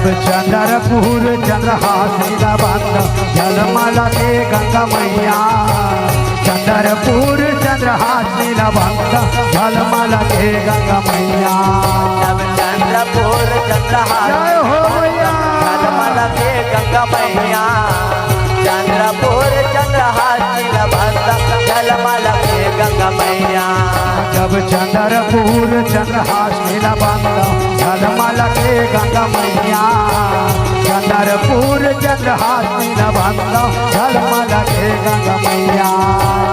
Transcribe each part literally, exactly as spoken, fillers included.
चंद्रपुर चंद्रहास नीलबंध, झलमल के गंगा मैया। चंद्रपुर चंद्रहास नीलबंध, झलमल के गंगा मैया। जब चंद्रपुर चंद्रहास जय हो मैया। झलमल के गंगा मैया। चंद्रपुर चंद्रहास नीलबंध, झलमल के गंगा मैया। जब चंद्रपुर चंद्रहास नीलबंध, झलमल के गंगा मैया। चंद्रपुर चंद्रहास नीलबंध, झलमल के गंगा मैया।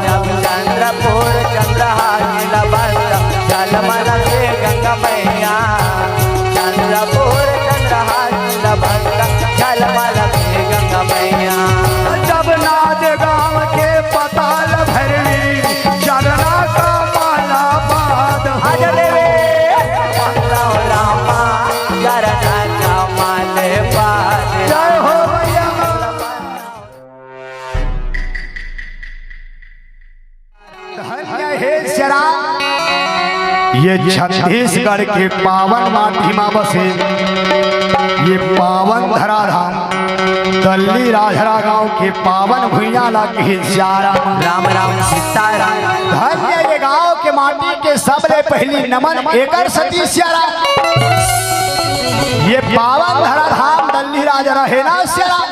जब चंद्रपुर चंद्रहास नीलबंध, झलमल के गंगा मैया। चंद्रपुर चंद्रहास नीलबंध, झलमल के गंगा मैया। जब नाद गाँव के पताल भैरवी, चरना का माला पाद हो। आज देवे रामा, चरना का माले पाद। जय हो मैया। धन्य हे श्री राम। ये छत्तीसगढ़ के पावन माटी मा बसे ये पावन धराधाम दल्ली राजहरा गांव के पावन भुइयां ला किहिन सियाराम। राम राम सीताराम। धन्य ये गांव के माटी के सबले पहली नमन एकर सती सियाराम। ये पावन धराधाम दल्ली राजहरा हे ना सियाराम।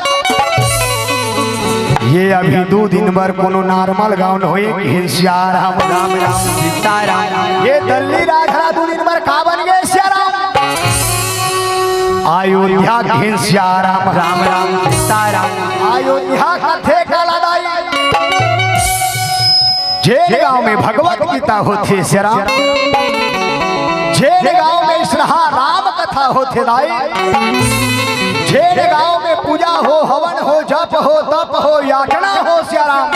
ये अभी दू दिन बर कोनो normal गांव नोहे, किहिन सियाराम। राम राम सीताराम। ये दल्ली राजहरा दू दिन बर का बन गे सियाराम? अयोध्या किहिन सियाराम। राम राम सीताराम। अयोध्या कथे काला दाई। जेन गांव में भगवत गीता होथे सियाराम, जेन गांव में इसनहा राम कथा होथे दाई, जेन गांव में पूजा हो, हवन हो, जप हो, तप हो, याचना हो सियाराम,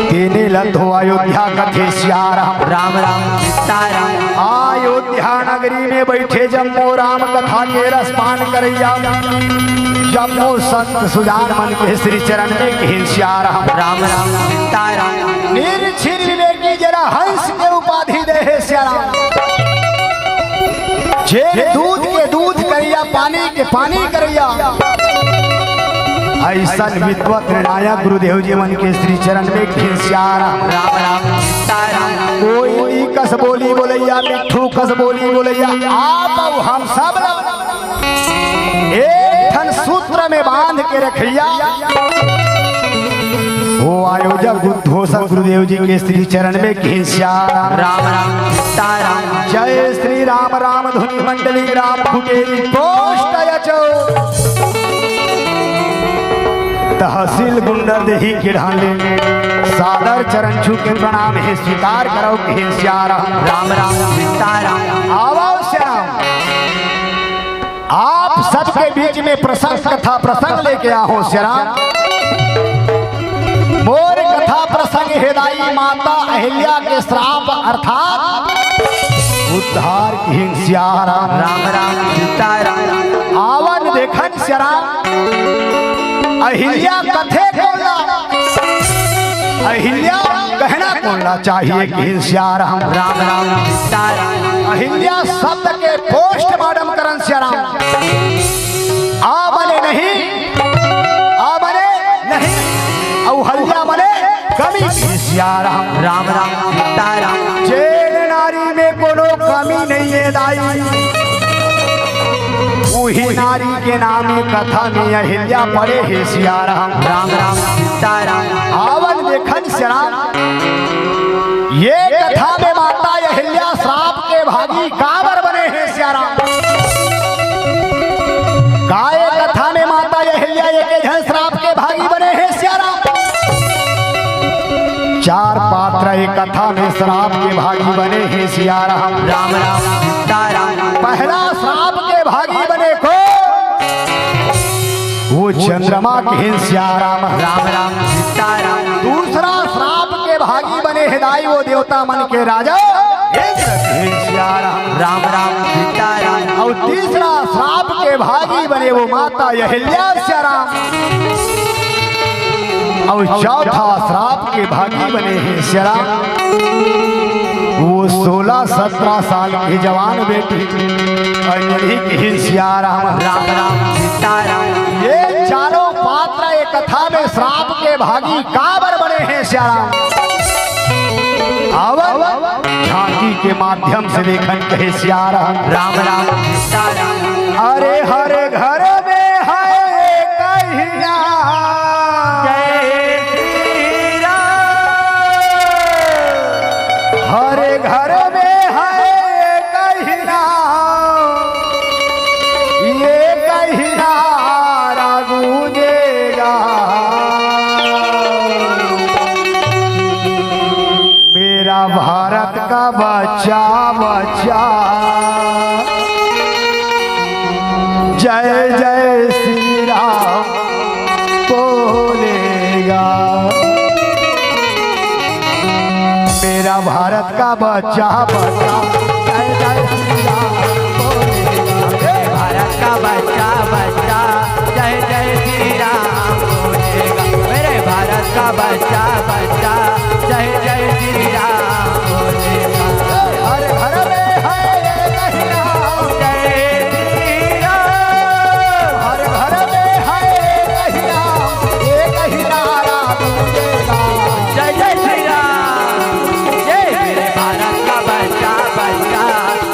तेने ल तो अयोध्या कथे सियाराम। राम राम सीताराम। अयोध्या नगरी में बैठे जम्मो राम कथा के रसपान करैया, जम्मो संत सुजान मन के श्री चरण में किहिन सियाराम। राम राम सीताराम। निर्छिर विवेकी जेला हंस के उपाधि दे हे सियाराम। जेन दूध के दूध करैया, पानी के पानी करैया, अइसन विद्वत निर्णायक गुरुदेव जी मन के श्री चरण में किहिन सियाराम। राम राम सीताराम। कोई कस बोली बोलैया, मिट्ठू कस बोली बोलैया, आप अउ हम सब ला एक ठन सूत्र में बांध के रखैया। वो आयोजक उद्घोषक गुरुदेव जी के श्री चरण में किहिन सियाराम। राम राम सीताराम। जय श्री राम राम धुनि मंडली ग्राम कुटेरी पोस्ट अचो तहसील गुंडरदेही के ढाले सादर चरण छू के प्रणाम हे स्वीकार करव किहिन सियाराम। राम राम सीताराम। आवव सियाराम। आप सबके बीच में प्रसंग कथा प्रसंग लेके आहों सियाराम। मोर कथा प्रसंग हे दाई माता अहिल्या के श्राप अर्थात उद्धार किहिन सियाराम। राम राम सीताराम। आवन देखन सियाराम। अहिल्या कथे कोन ला, अहिल्या कहना कोन ला चाहिए किहिन सियाराम। राम राम सीताराम। अहिल्या शब्द के पोस्टमार्टम करन सियाराम। आ बने नहीं, आ बने नहीं, अउ हल्या बने कमी किहिन सियाराम। राम राम सीताराम। जेन नारी में कोनो कमी नहीं हे दाई, उही नारी के नाम में कथा में अहिल्या पड़े हे सियाराम। राम राम सीताराम। आवन देखन सियाराम। ये कथा में माता अहिल्या श्राप के भागी काबर बने हे सियाराम? का ये कथा में माता अहिल्या एके झन श्राप के भागी बने हे सियाराम? चार पात्र ये कथा में श्राप के भागी बने हे सियाराम। राम राम सीताराम। पहला श्राप के भागी बने कोन? वो चंद्रमा किहिन सियाराम। राम राम सीताराम। दूसरा श्राप के भागी बने हे दाई वो देवता मन के राजा इंद्र किहिन सियाराम। राम राम सीताराम। अउ तीसरा श्राप के भागी बने वो माता अहिल्या सियाराम। अउ चौथा श्राप के भागी बने हे सियाराम। वो सोलह सत्रह साल के जवान बेटी अंजलि के हे सियाराम। राम राम सीताराम। ये चारों पात्र एक कथा में श्राप के भागी काबर बने हे सियाराम। अब झांकी के माध्यम से देखन कहे सियाराम। राम राम सीताराम। अरे हर घर में है कहिया। जय श्री राम। हर घर में है कहिया। ये कहिया गूंजेगा। मेरा भारत का बच्चा बच्चा जय जय श्री राम बोलेगा। मेरा भारत का बच्चा बच्चा जय जय श्री राम बोलेगा। भारत का बच्चा बच्चा जय जय श्री राम बोलेगा। मेरे भारत का बच्चा बच्चा जय जय श्री राम बोलेगा। हर घर में है एक ही राम। जय श्री राम। हर घर में है एक ही राम, एक ही नारा गूंजेगा। जय जय श्री राम। जय। मेरे भारत का बच्चा बच्चा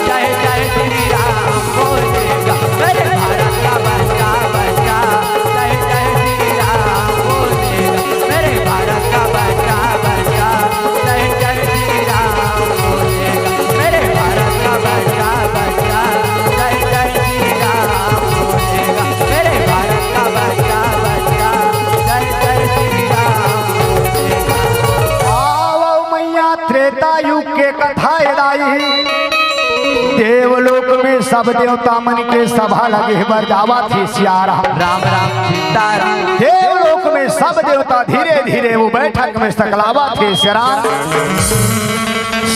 जय जय श्री राम बोलेगा। मेरे भारत का बच्चा बच्चा जय जय श्री राम बोलेगा। मेरे भारत का बच्चा बच्चा जय जय श्री राम बोलेगा। मेरे भारत का बच्चा बच्चा जय जय श्री राम बोलेगा। मेरे भारत का बच्चा बच्चा जय जय श्री राम बोलेगा। आओ मैया, त्रेता युग के कथा हे दाई। देवलोक में सब देवता मन के सभा लगे हे, बरजावत हे सियाराम। राम राम सीताराम। देवलोक में सब देवता धीरे धीरे वो बैठक में सकलावत हे सियाराम।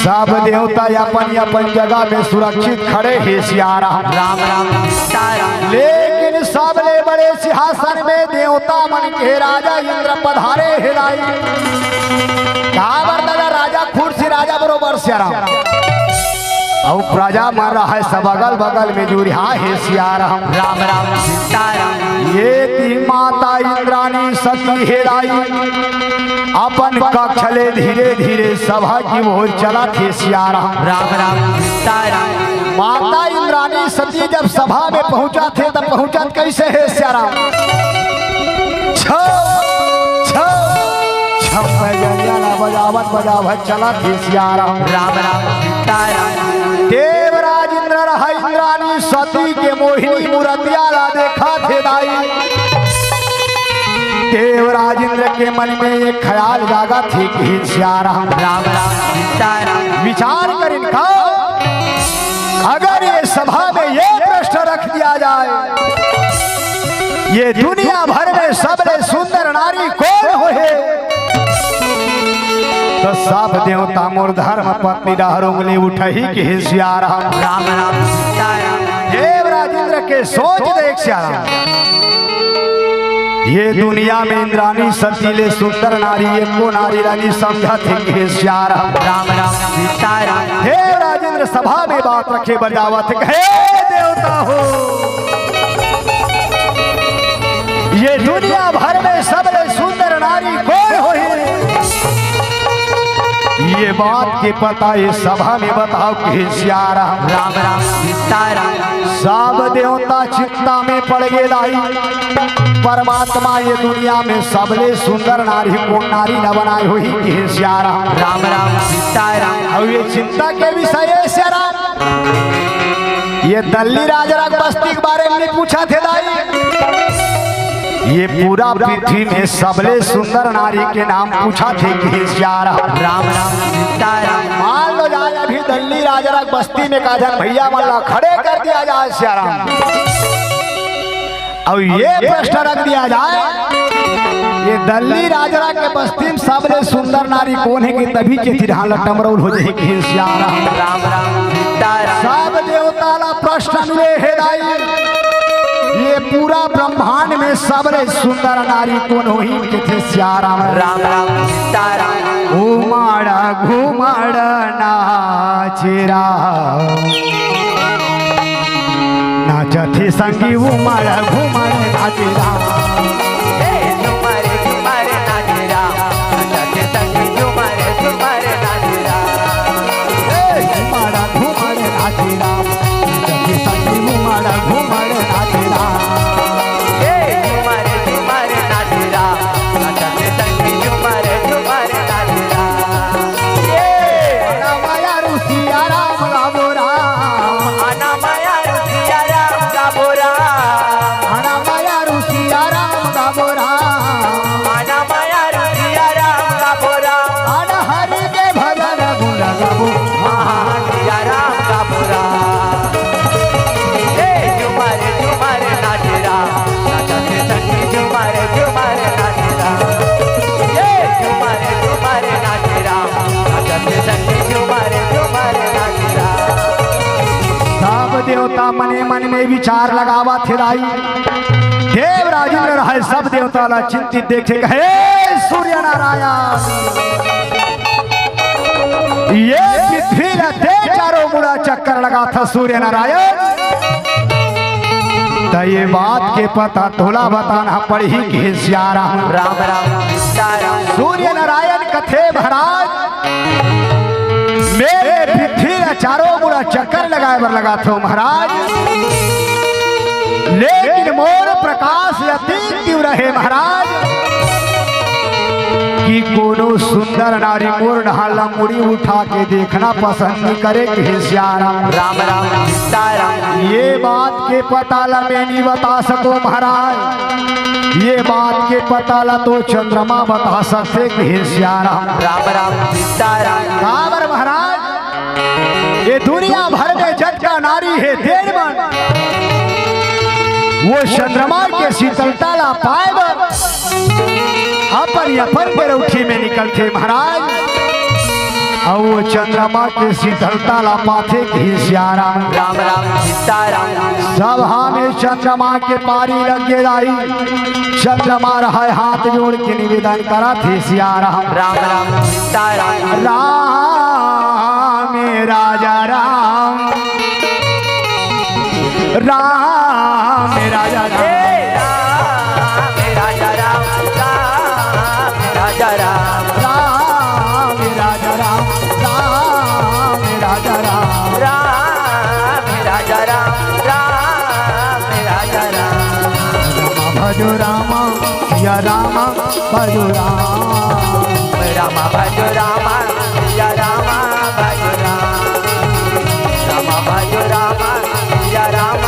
सब देवता अपन अपन जगह में सुरक्षित खड़े हे सियाराम। राम राम सीताराम। लेकिन सबले बड़े सिंहासन में देवता मन के राजा इंद्र पधारे हे दाई। काबर दादा, राजा खुर्सी राजा बरोबर सियाराम। अउ प्रजा मन रहय सब अगल बगल में जुरिहा हे सियाराम। राम राम सीताराम। ये ती माता इंद्राणी सती हे दाई अपन कक्ष ले धीरे धीरे सभा की ओर चलत हे सियाराम। राम राम सीताराम। माता इंद्राणी सती जब सभा में पहुंचत हे, तब पहुंचत कइसे हे सियाराम? छो, छो, छो पैजनिया ला बजावत बजावत चलत हे सियाराम। राम राम सीताराम। देवराज इंद्र रहय इंद्राणी सती के मोहिनी मूरतिया ला देखत हे दाई। देवराज इंद्र के मन में एक ख्याल जागत हे कि सियाराम। राम राम सीताराम। विचार करिन का, अगर ये सभा में ये प्रश्न रख दिया जाए, ये दुनिया भर में सबले सुंदर नारी कोन होही? त सब देवता मोर धर्म पत्नी डहर उंगली उठही कि सियाराम। राम राम सीताराम। देवराज इंद्र के सोच देख सियाराम। ये दुनिया में इंद्राणी सती ले सुंदर नारी एको नारी ला नइ समझत हे कि सियाराम। राम राम सीताराम। देवराज इंद्र सभा में बात रखे बर जावत हे, कहे, "हे देवता हो, ये दुनिया भर में सबले सुंदर नारी कोन होही? ये बात के पता ये सभा में बताव कि सियाराम।" राम राम सीताराम। सब देवता चिंता में पड़ गे दाई। परमात्मा ये दुनिया में सबले सुंदर नारी कोन नारी ला बनाय होही कि सियाराम। राम राम सीताराम। अउ ये चिंता के विषय हे सियाराम। ये दल्ली राजरा के बस्ती के बारे में नइ पूछत हे दाई। ये पूरा पृथ्वी में सबले सुंदर नारी के नाम पूछत हे कि सियाराम। राम राम सीताराम। मान लो जाए अभी दल्ली राजरा के बस्ती में का झन भइया मन ला खड़े कर दिया जाए सियाराम। अउ ये प्रश्न रख दिया जाए, ये दल्ली राजरा के बस्ती में सबले सुंदर नारी कोन हे कि तभीच ये चिरहा ला टमरौल हो जाही कि सियाराम। राम राम सीताराम। सब देवता ला प्रश्न मिले हे दाई, ये पूरा ब्रह्मांड में सबले सुंदर नारी कोन होही? कथे सियाराम। राम राम सीताराम। उमड़ घुमड़ नाचे राम, नाचथे संगी उमड़ घुमड़ नाचे राम। ए, झुमर झुमर नाचे राम, नाचथे संगी झुमर झुमर नाचे राम। ए, उमड़ घुमड़ नाचे राम, नाचथे संगी उमड़ घुमड़ नाचे राम। ए, झुमर झुमर नाचे राम, नाचथे संगी झुमर झुमर नाचे राम। ए, अना माया रुसिया राम गाबो राम। अना माया रुसिया राम गाबो राम। अना माया रुसिया राम गाबो राम। अना माया रुसिया राम गाबो राम। अना हरि के भजन गुण गाबो। हाँ, हाँ, सिया राम गाबो राम। ए, झुमर झुमर नाचे राम, नाचथे संगी झुमर झुमर नाचे राम। ए, झुमर झुमर नाचे राम, नाचथे संगी झुमर झुमर नाचे राम। सब देवता मने मन में विचार लगावत हे दाई। देवराज इंद्र रहे सब देवता ला चिंतित देखे कहे, "हे सूर्य नारायण, ये पृथ्वी ला ते चारों मुड़ा चक्कर लगाथा सूर्य नारायण, त ये बात के पता तोला बताना पड़ही कि सियाराम।" राम राम सीताराम। सूर्य नारायण कथे महाराज, मैं पृथ्वी ला चारों मुड़ा चक्कर लगाए बर लगाथों महाराज, लेकिन मोर प्रकाश अति तीव्र हे महाराज, कि कोनो सुंदर नारी मोर डहार ला मुड़ी उठा के देखना पसंद नइ करे कहे सियाराम। राम राम सीताराम। ये बात के पता ला मैं नइ बता सकों महाराज, ये बात के पता ला तो चंद्रमा बता सकथे कहे सियाराम। राम राम सीताराम। काबर महाराज, ये दुनिया भर में जतका नारी हे तेन मन वो चंद्रमा के शीतलता ला पाए बर अपन अपन बेरौठी में निकलथे महाराज, अउ वो चंद्रमा के शीतलता ला पाथे कहे सियाराम। राम राम सीताराम। सभा में चंद्रमा के पारी लग गे दाई, चंद्रमा रहे हाथ जोड़ के निवेदन करथे सियाराम। राम राम सीताराम। राम राजा राम, राम राजा राम। हे राम राजा राम, राम राजा राम। राम राजा राम, राम राजा राम। राम राजा राम, राम राजा राम। राम भजो राम, या राम भजो राम। राम भजो राम, या राम भजो राम। राम भजो राम, या राम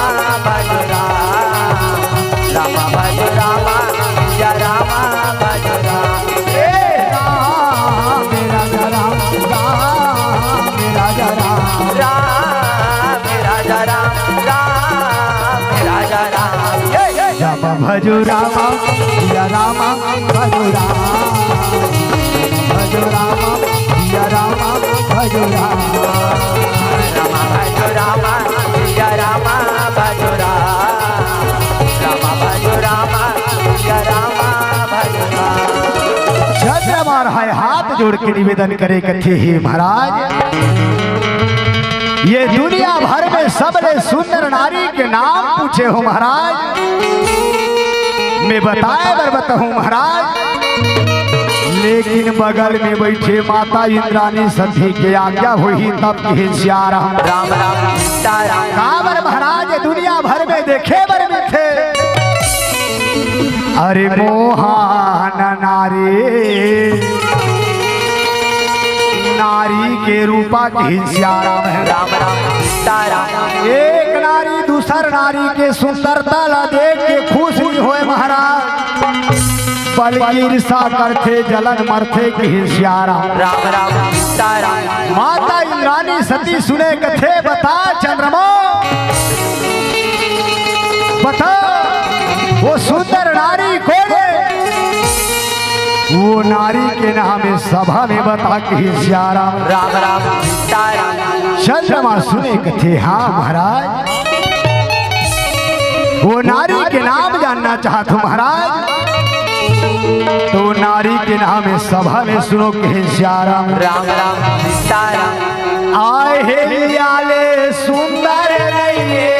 भजो राम। राम भजो राम, या राम भजो राम। हे राम राजा राम, राम राजा राम। राम राजा राम, राम राजा राम। हे, हे। राम भजो राम, या राम भजो राम। भजो राम, या राम भजो राम। राम भजो राम, या राम भजो राम। राम भजो राम, या राम भजो राम। चंद्रमा रहे हाथ जोड़ के निवेदन करे कथे, हे महाराज, ये दुनिया भर में सबले सुंदर नारी के नाम पूछे हो महाराज, मैं बताए बर बताहूँ महाराज, लेकिन बगल में बैठे माता इंद्राणी सती के आज्ञा होही तब कहे सियाराम। राम राम सीताराम। काबर महाराज, ये दुनिया भर में देखे बर मिलथे। अरे मोहन नारी, नारी के रूपा कहे सियाराम हे। राम राम सीताराम। एक नारी दूसर नारी के सुंदरता ला देख के खुश नइ होय महाराज, बल्कि ईर्षा करथे, जलन मरथे कहे सियाराम। राम राम सीताराम। माता इंद्राणी सती सुने कथे, बता चंद्रमा, बता वो सुंदर नारी कोन हे? वो नारी के नाम हे सभा में बता कहे सियाराम। राम राम सीताराम। चंद्रमा सुने कथे, हाँ महाराज, वो नारी के नाम चाहत हूँ महाराज, तो नारी के नाम हे सभा में सुनो कहे सियाराम। राम राम सीताराम। अहिल्या ले सुंदर नइये,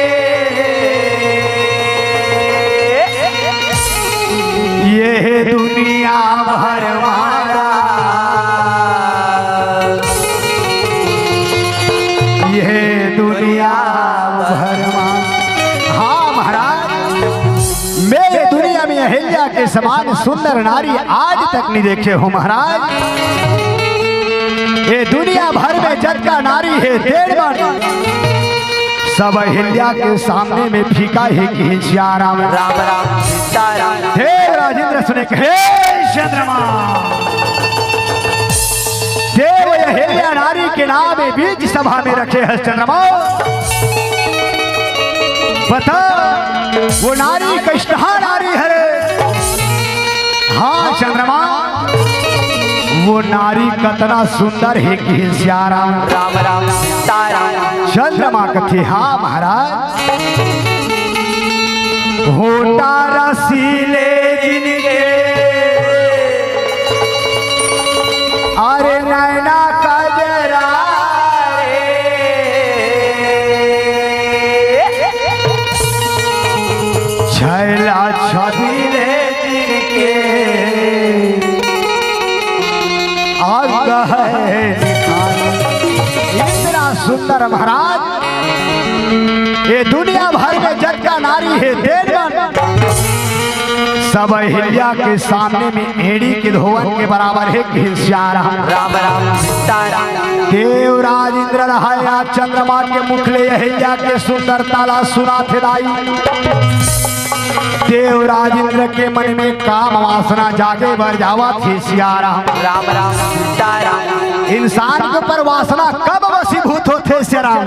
ये दुनिया भर मा ये दुनिया भर मा। हाँ महाराज, मैं ये दुनिया में अहिल्या के समान सुंदर नारी आज तक नहीं देखे हूँ महाराज। ये दुनिया भर में जतका नारी हे तेन मन सब अहिल्या के सामने में फीका हे कहे सियाराम। राम राम सीताराम। देव राजेंद्र सुने कहे चंद्रमा। देव अहिल्या नारी के नाम हे बीच सभा में रखे हस चंद्रमा। बता वो नारी कइसना नारी हरे। हाँ चंद्रमा, वो नारी कतना सुंदर हे कहे सियाराम। राम राम सीताराम। चंद्रमा कथे हाँ महाराज। होठा रसीले जिनके, अरे नैना कजरा रे, छैला छबीले जिनके, अंग है निखार। इतना सुंदर महाराज, ये दुनिया भर में जतका नारी हे तेन मन सब अहिल्या के सामने में एड़ी के धोवन के बराबर हे कहे सियाराम। राम राम सीताराम। देवराज इंद्र रहाय चंद्रमा के मुख ले अहिल्या के सुंदरता ला सुनाथे दाई। देवराज इंद्र के मन में काम वासना जागे बर जावत हे सियाराम। राम राम सीताराम। इंसान के ऊपर वासना कब वशीभूत होथे सियाराम?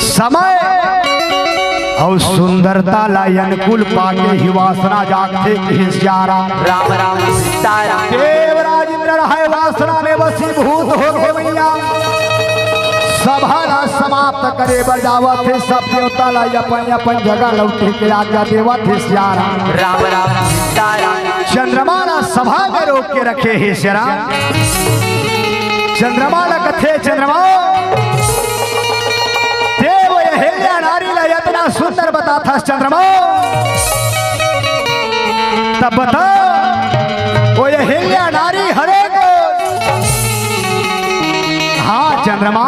समय अउ सुंदरता ला अनुकूल पाके ही वासना जागथे कहे सियाराम। राम राम सीताराम। देवराज इंद्र रहाय वासना में वशीभूत होगे भैया। सभा ला समाप्त करे बर जावत हे, सब देवता ला अपन अपन जगह लौटे के आज्ञा देवत हे सियाराम। राम राम सीताराम। चंद्रमा ला सभा में रोक के रखे हे सियाराम। चंद्रमा ला कथे चंद्रमा, देव अहिल्या नारी ला इतना सुंदर बताथस चंद्रमा, तब बता वो अहिल्या नारी हरे को। हाँ चंद्रमा,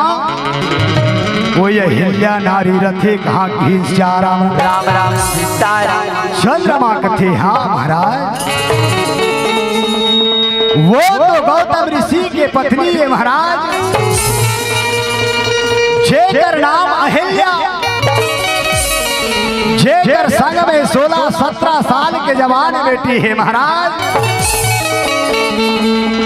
वो अहिल्या नारी रथे कहाँ कहे सियाराम। राम राम सीताराम। चंद्रमा कथे हाँ महाराज, वो तो गौतम ऋषि के पत्नी हे महाराज, जेकर नाम अहिल्या, जेकर संग में सोलह सत्रह साल के जवान बेटी हे महाराज,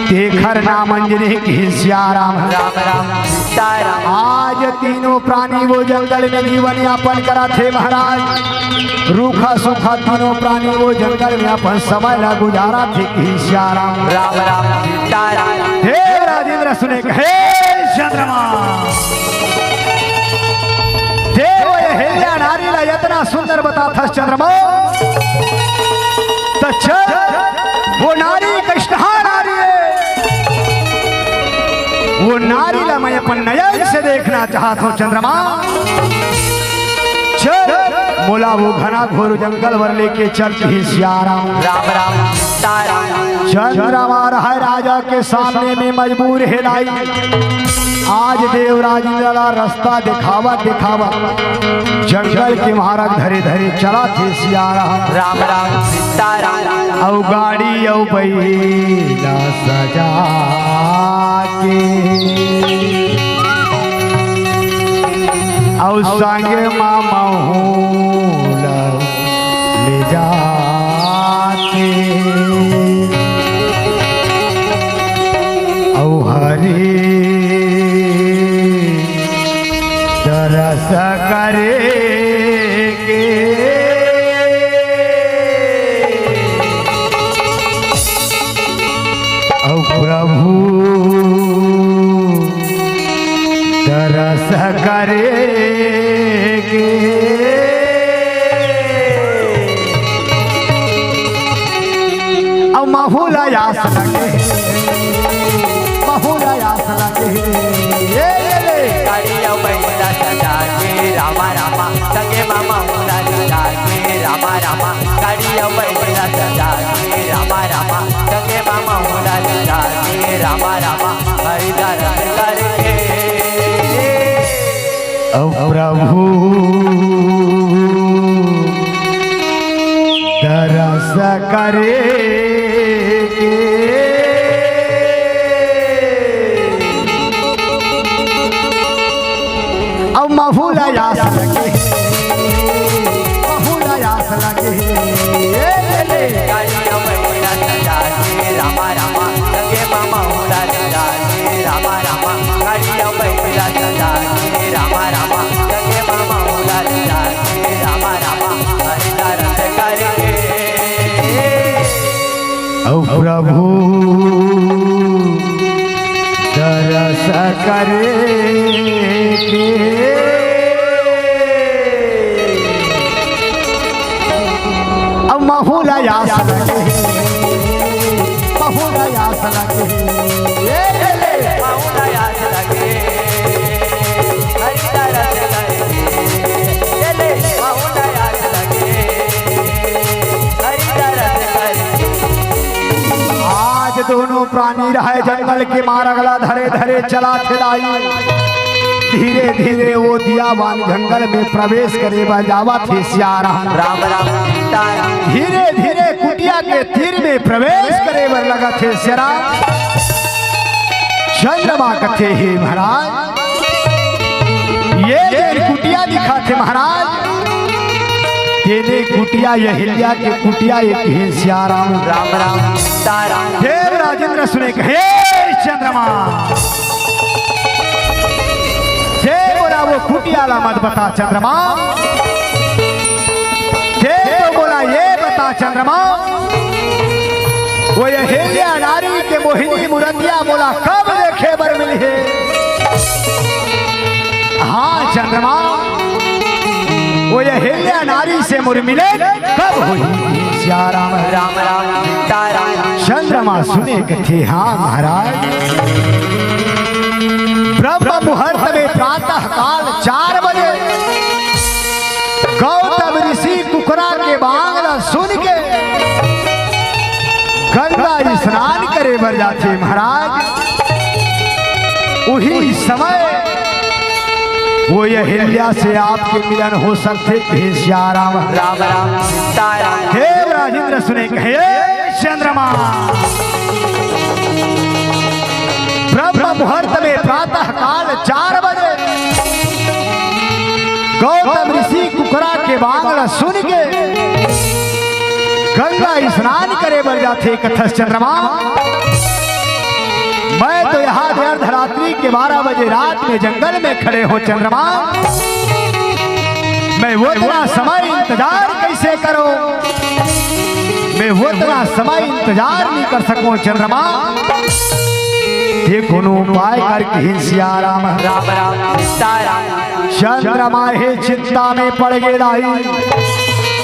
तेखर नाम अंजनी कहे सियाराम। राम राम सीताराम। आज तीनों प्राणी वो जंगल में जीवन यापन करत हे महाराज। रूखा सूखा तीनों प्राणी वो जंगल में अपन समय ला गुजारथे कहे सियाराम। राम राम सीताराम। हे राजेंद्र सुने कहे चंद्रमा। देव अहिल्या नारी ला इतना सुंदर बताथस चंद्रमा। त चल वो नारी कइसना नारी हे, वो नारी ला मैं अपन नयन से देखना चाहत हूँ चंद्रमा। चल, मोला वो घना घोर जंगल बर लेके चल कहे सियाराम। राम राम सीताराम। चंद्रमा रहाय राजा के सामने में मजबूर हे दाई। आज देवराज इंद्र ला रस्ता देखावत देखावत जंगल के मारग धरे धरे चलथे सियाराम। राम राम सीताराम। अउ गाड़ी अउ बइला सजा के अउ संग मा महूँ ला ले जाथे अउ हरि दरस करे के अउ प्रभु दरस करे के। महू ला आस लगे, महू ला आस लगे। ये, ये ले। गाड़ी अउ बइला सजा के रामा रामा, संगे मा महू ला सजा के रामा रामा। गाड़ी अउ बइला सजा के रामा रामा, संगे मा महू ला सजा के रामा रामा। हरि दरस करके। अउ प्रभु दरस करे के। अउ महू ला आस लगे, महू ला आस लगे। ए ले ले। गाड़ी अउ बइला सजा के रामा रामा, संगे मा महू ला सजा के रामा रामा। गाड़ी अउ बइला सजा के रामा रामा, संगे मा महू ला सजा के रामा रामा। हरि दरस करके। अउ प्रभु दरस करे के। अउ महू ला आस लगे, महू ला आस लगे। ये ले ले। महू ला आस लगे। हरि दरस करके। ये ले। महू ला आस लगे। हरि दरस करके। आज दोनों प्राणी रहय जंगल के मारग ला धरे धरे चलाथे दाई। धीरे धीरे वो दियावान जंगल में प्रवेश करे बर जावत हे सियाराम। राम राम सीताराम। धीरे धीरे कुटिया के तीर में प्रवेश करे बर लगत हे सियाराम। चंद्रमा कथे, हे महाराज, ये जेन कुटिया दिखत हे महाराज, तेने कुटिया अहिल्या के कुटिया ए कहे सियाराम। राम राम सीताराम। देव राजेंद्र सुने कहे, "हे चंद्रमा, हे मोला वो कुटिया ला मत बता चंद्रमा, हे तो मोला ये बता चंद्रमा, वो अहिल्या नारी के मोहिनी मुरतिया मोला कब देखे बर मिलही?" हाँ चंद्रमा, वो अहिल्या नारी से मोर मिले कब होही सियाराम। राम राम सीताराम। चंद्रमा सुने कथे, हाँ महाराज, ब्रह्म मुहूर्त में प्रातः काल चार बजे गौतम ऋषि कुकरा के बांग ला सुन के गंगा स्नान करे बर जाथे महाराज। उही समय वो अहिल्या से आपके मिलन हो सकथे, हे सियाराम। राम राम सीताराम। देव राजेंद्र सुने कहे, "हे चंद्रमा, ब्रह्म मुहूर्त में प्रातः काल चार बजे गौतम ऋषि कुकरा के बांग ला सुन के गंगा स्नान करे बर जाथे कथस चंद्रमा। मैं तो यहाँ दे अर्धरात्रि के बारह बजे रात में जंगल में खड़े हो चंद्रमा, मैं वो इतना समय इंतजार कैसे करूं?" मैं वो इतना समय इंतजार नहीं कर सकूं चंद्रमा, ये कोनो उपाय करके हे सियाराम। राम राम सीताराम। चंद्रमा हे चिंता में पड़ गे दाई।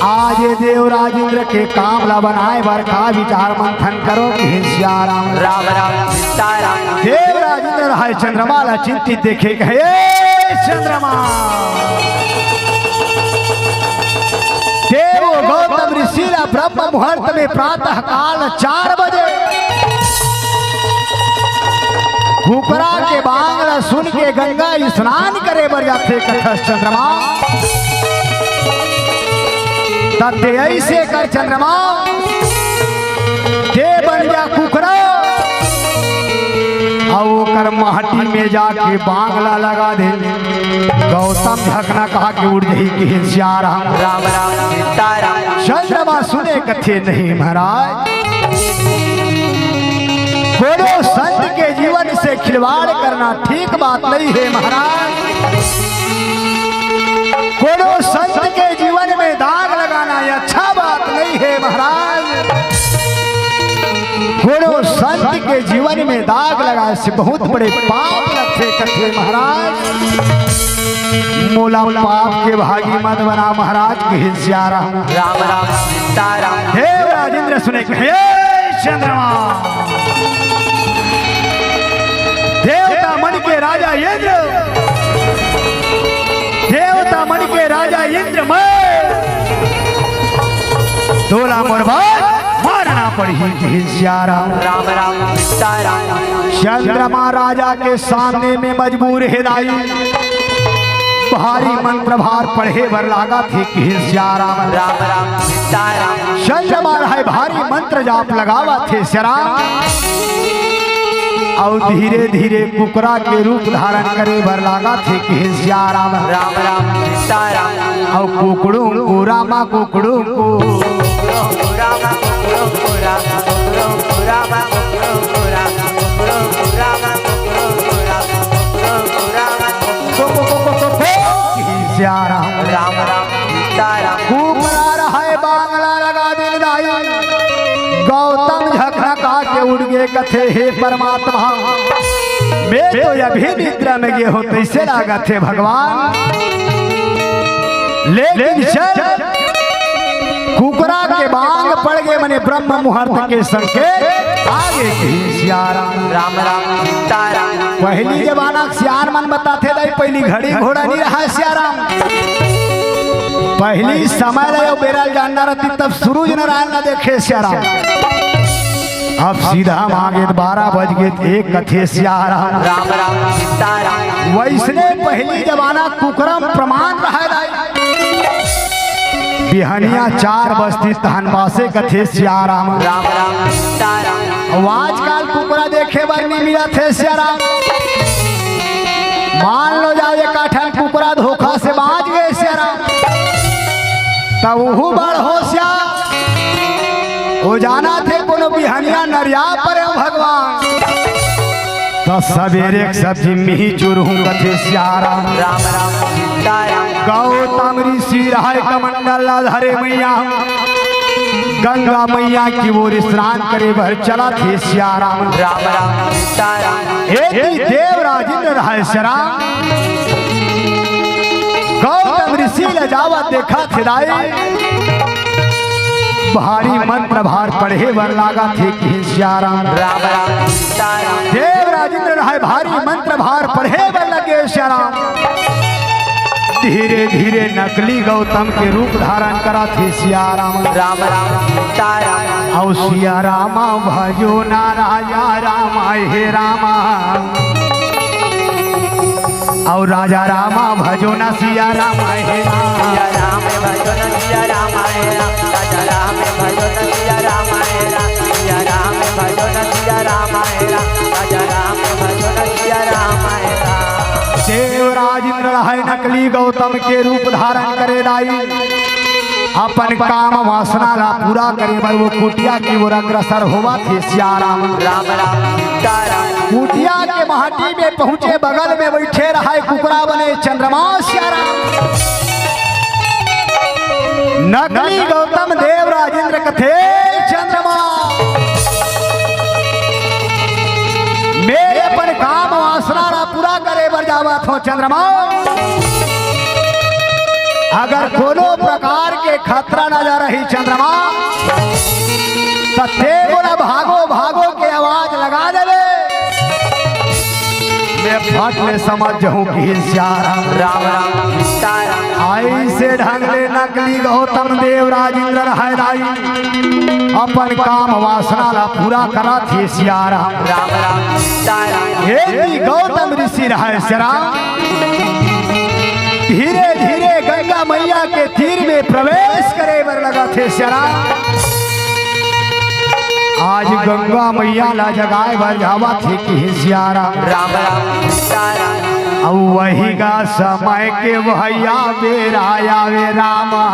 आज ये देव राजेंद्र के काम ला बनाए बर का विचार मंथन करो कि हे सियाराम। राम राम सीताराम। देव राजेंद्र हे चंद्रमा ला चिंतित देखे कहे, "हे चंद्रमा, देव गौतम ऋषि ला ब्रह्म मुहूर्त में प्रातः काल चार बजे कुकरा के बांग ला सुन के गंगा स्नान करे बर जाथे कथस चंद्रमा। त ते ऐसे कर चंद्रमा, ते बन जा कुकरा, अउ ओकर माटी में जाके बांग ला लगा दे।" गौतम झकना कहा के उड़ जही कि हे सियाराम। राम राम सीताराम। चंद्रमा सुने कथे, "नहीं महाराज, कोनो संत के जीवन से खिलवाड़ करना ठीक बात नहीं हे महाराज। कोनो संत के जीवन में दाग लगाना ये अच्छा बात नहीं हे महाराज। कोनो संत के जीवन में दाग लगाए से बहुत बड़े पाप लगथे कथे महाराज। मोला पाप के भागी मत बना महाराज," कहे सियाराम। राम राम सीताराम। हे राजेंद्र सुने कहे, चंद्रमा। देवता मन के राजा इंद्र, देवता मन के राजा इंद्र, मैं तोला मोर बात मानना पड़ही, कहे सियाराम। राम राम सीताराम। चंद्रमा राजा के सामने में मजबूर हे दाई। भारी मंत्र भार पढ़े बर लागत हे, कहे सियाराम। राम राम सीताराम। चंद्रमा राय भारी मंत्र जाप लगावत हे सियाराम। अउ धीरे धीरे कुकरा के रूप धारण करे बर लागत हे, कहे सियाराम। राम राम सीताराम। अउ कुकड़ू को रामा, कुकड़ू को। कुकड़ू को रामा, कुकड़ू को रामा, कुकड़ू को रामा, कुकड़ू को रामा, कुकड़ू को रामा, कुकड़ू को रामा, कुकड़ू को रामा, कुकड़ू को रामा। सियाराम। राम राम सीताराम। कुकरा रहय बांगला लगा दिन दाई। गौतम झकझका के उठ गे, कथे, "हे परमात्मा, मैं तो अभी निद्रा में गे हों, तइसे लागत हे भगवान।" लेकिन चल, कुकरा के बांग पड़ गे, मने ब्रह्म मुहूर्त के संकेत आ गे, कहे सियाराम। राम राम सीताराम। पहली जमाना के सियान मन बताथे दाई, पहली घड़ी घोड़ा नइ रहय सियाराम। पहली समय ल अउ बेरा ल जानना रहती, तब सूरज नारायण ल देखे सियाराम। अब सीधा मांगे त बारह बज गे त एक, कथे सियाराम। राम राम सीताराम। वइसने पहली जमाना कुकरा म प्रमाण रहय दाई। बिहनिया चार बजतिस तहन बांचे, कथे सियाराम। राम राम सीताराम। अउ आजकाल कुकरा देखे बर नइ मिलत हे सियाराम। मान लो जाओ एक ठन कुकरा धोखा से बांच गे सियाराम, त उहू बड़ होशियार। ओ जानथे कोनो बिहनिया नरिया परे भगवान। त सबेरे के सब्जी मिही चुरहूं, कथे सियाराम। राम राम सीताराम। गौतम ऋषि रहय कमंडल ल धरे मइया, गंगा मइया की ओर स्नान करे बर चलत हे सियाराम। राम राम सीताराम। एती देवराज इंद्र रहय सियाराम। गौतम ऋषि ल जावत देखत हे दाई, भारी मंत्र भार पढ़े बर लागत हे, कहे सियाराम। राम राम सीताराम। देवराज इंद्र रहय भारी मंत्र भार पढ़े बर लगे सियाराम। धीरे धीरे नकली गौतम के रूप धारण करत हे सियाराम। राम राम सीताराम। अउ सियाराम भजो ना राजा राम, हे राम। अउ राजा राम भजो ना सियाराम, हे राम। सिया राम भजो ना सिया राम, हे राम। राजा राम भजो ना सिया राम, हे राम। सिया राम भजो ना सिया राम, हे राम। राजा राम भजो ना सिया राम, हे राम। देवराज इंद्र रहय नकली गौतम के रूप धारण करे दाई। अपन काम वासना ला पूरा करे बर वो कुटिया की ओर अग्रसर होवत हे सियाराम। राम राम सीताराम। कुटिया के माटी में पहुंचे, बगल में बइठे रहय कुकरा बने चंद्रमा सियाराम। नकली गौतम देवराज इंद्र कथे, चंद्रमा, मैं अपन काम वासना ला पूरा करे बर जावत हों चंद्रमा। अगर कोनो प्रकार के खतरा नजर आही चंद्रमा, त तें मोला भागो भागो के आवाज लगा देबे। मैं फट ले समझ जहूं कि सियाराम। राम राम सीताराम। अइसे ढंग ले नकली गौतम देवराज इंद्र रहय दाई, अपन काम वासना ला पूरा करत हे सियाराम। राम राम सीताराम। एती गौतम ऋषि रहय सियाराम, धीरे धीरे गंगा मइया के तीर में प्रवेश करे बर लगत हे सियाराम। आज गंगा मइया ला जगाए बर जावत हे, कहे सियाराम। राम राम सीताराम। अउ वही गा समय के भइया बेरा आवे रामा।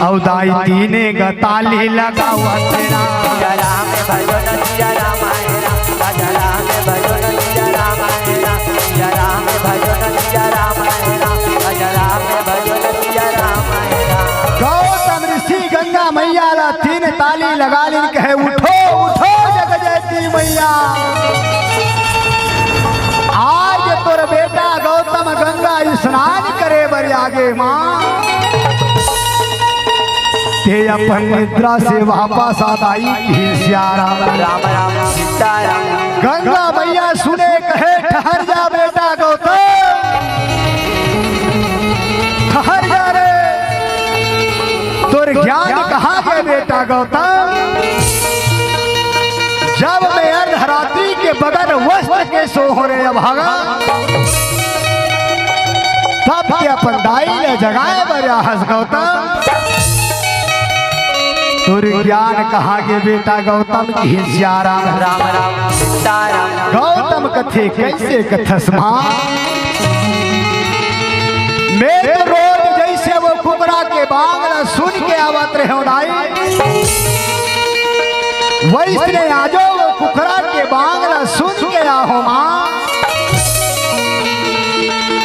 अउ दाई तीने ग ताली लगावत हे राम। सिया राम भजो न सिया राम आए राम। राजा राम भजो न सिया राम आए राम। सिया राम भजो न सिया राम आए राम। राजा राम भजो न सिया राम आए राम। गौतम ऋषि गंगा मइया ला तीन ताली लगा लिन, कहे, "उठो, उठो जग जयती मइया। आज तोर बेटा गौतम गंगा स्नान करे बर आगे माँ।" हे अपन निद्रा से वापस आ दाई, कहे सियाराम। राम राम सीताराम। गंगा मैया सुने कहे, "ठहर जा बेटा गौतम, ठहर जा रे, तोर ज्ञान कहाँ गे बेटा गौतम?" जब मैं अर्धरात्रि के बगैर वस्त्र के सोहूं रे अभागा, तब ते अपन दाई ल जगाए बर आहस गौतम। तोर ज्ञान कहाँ गे बेटा गौतम, कहे सियाराम। राम राम सीताराम। गौतम कथे, "कैसे कथस माँ?" मैं तो रोज जैसे वो कुकरा के बांग ला सुन के आवत रहे दाई, वैसने आजो वो कुकरा के बांग ला सुन के आहों माँ।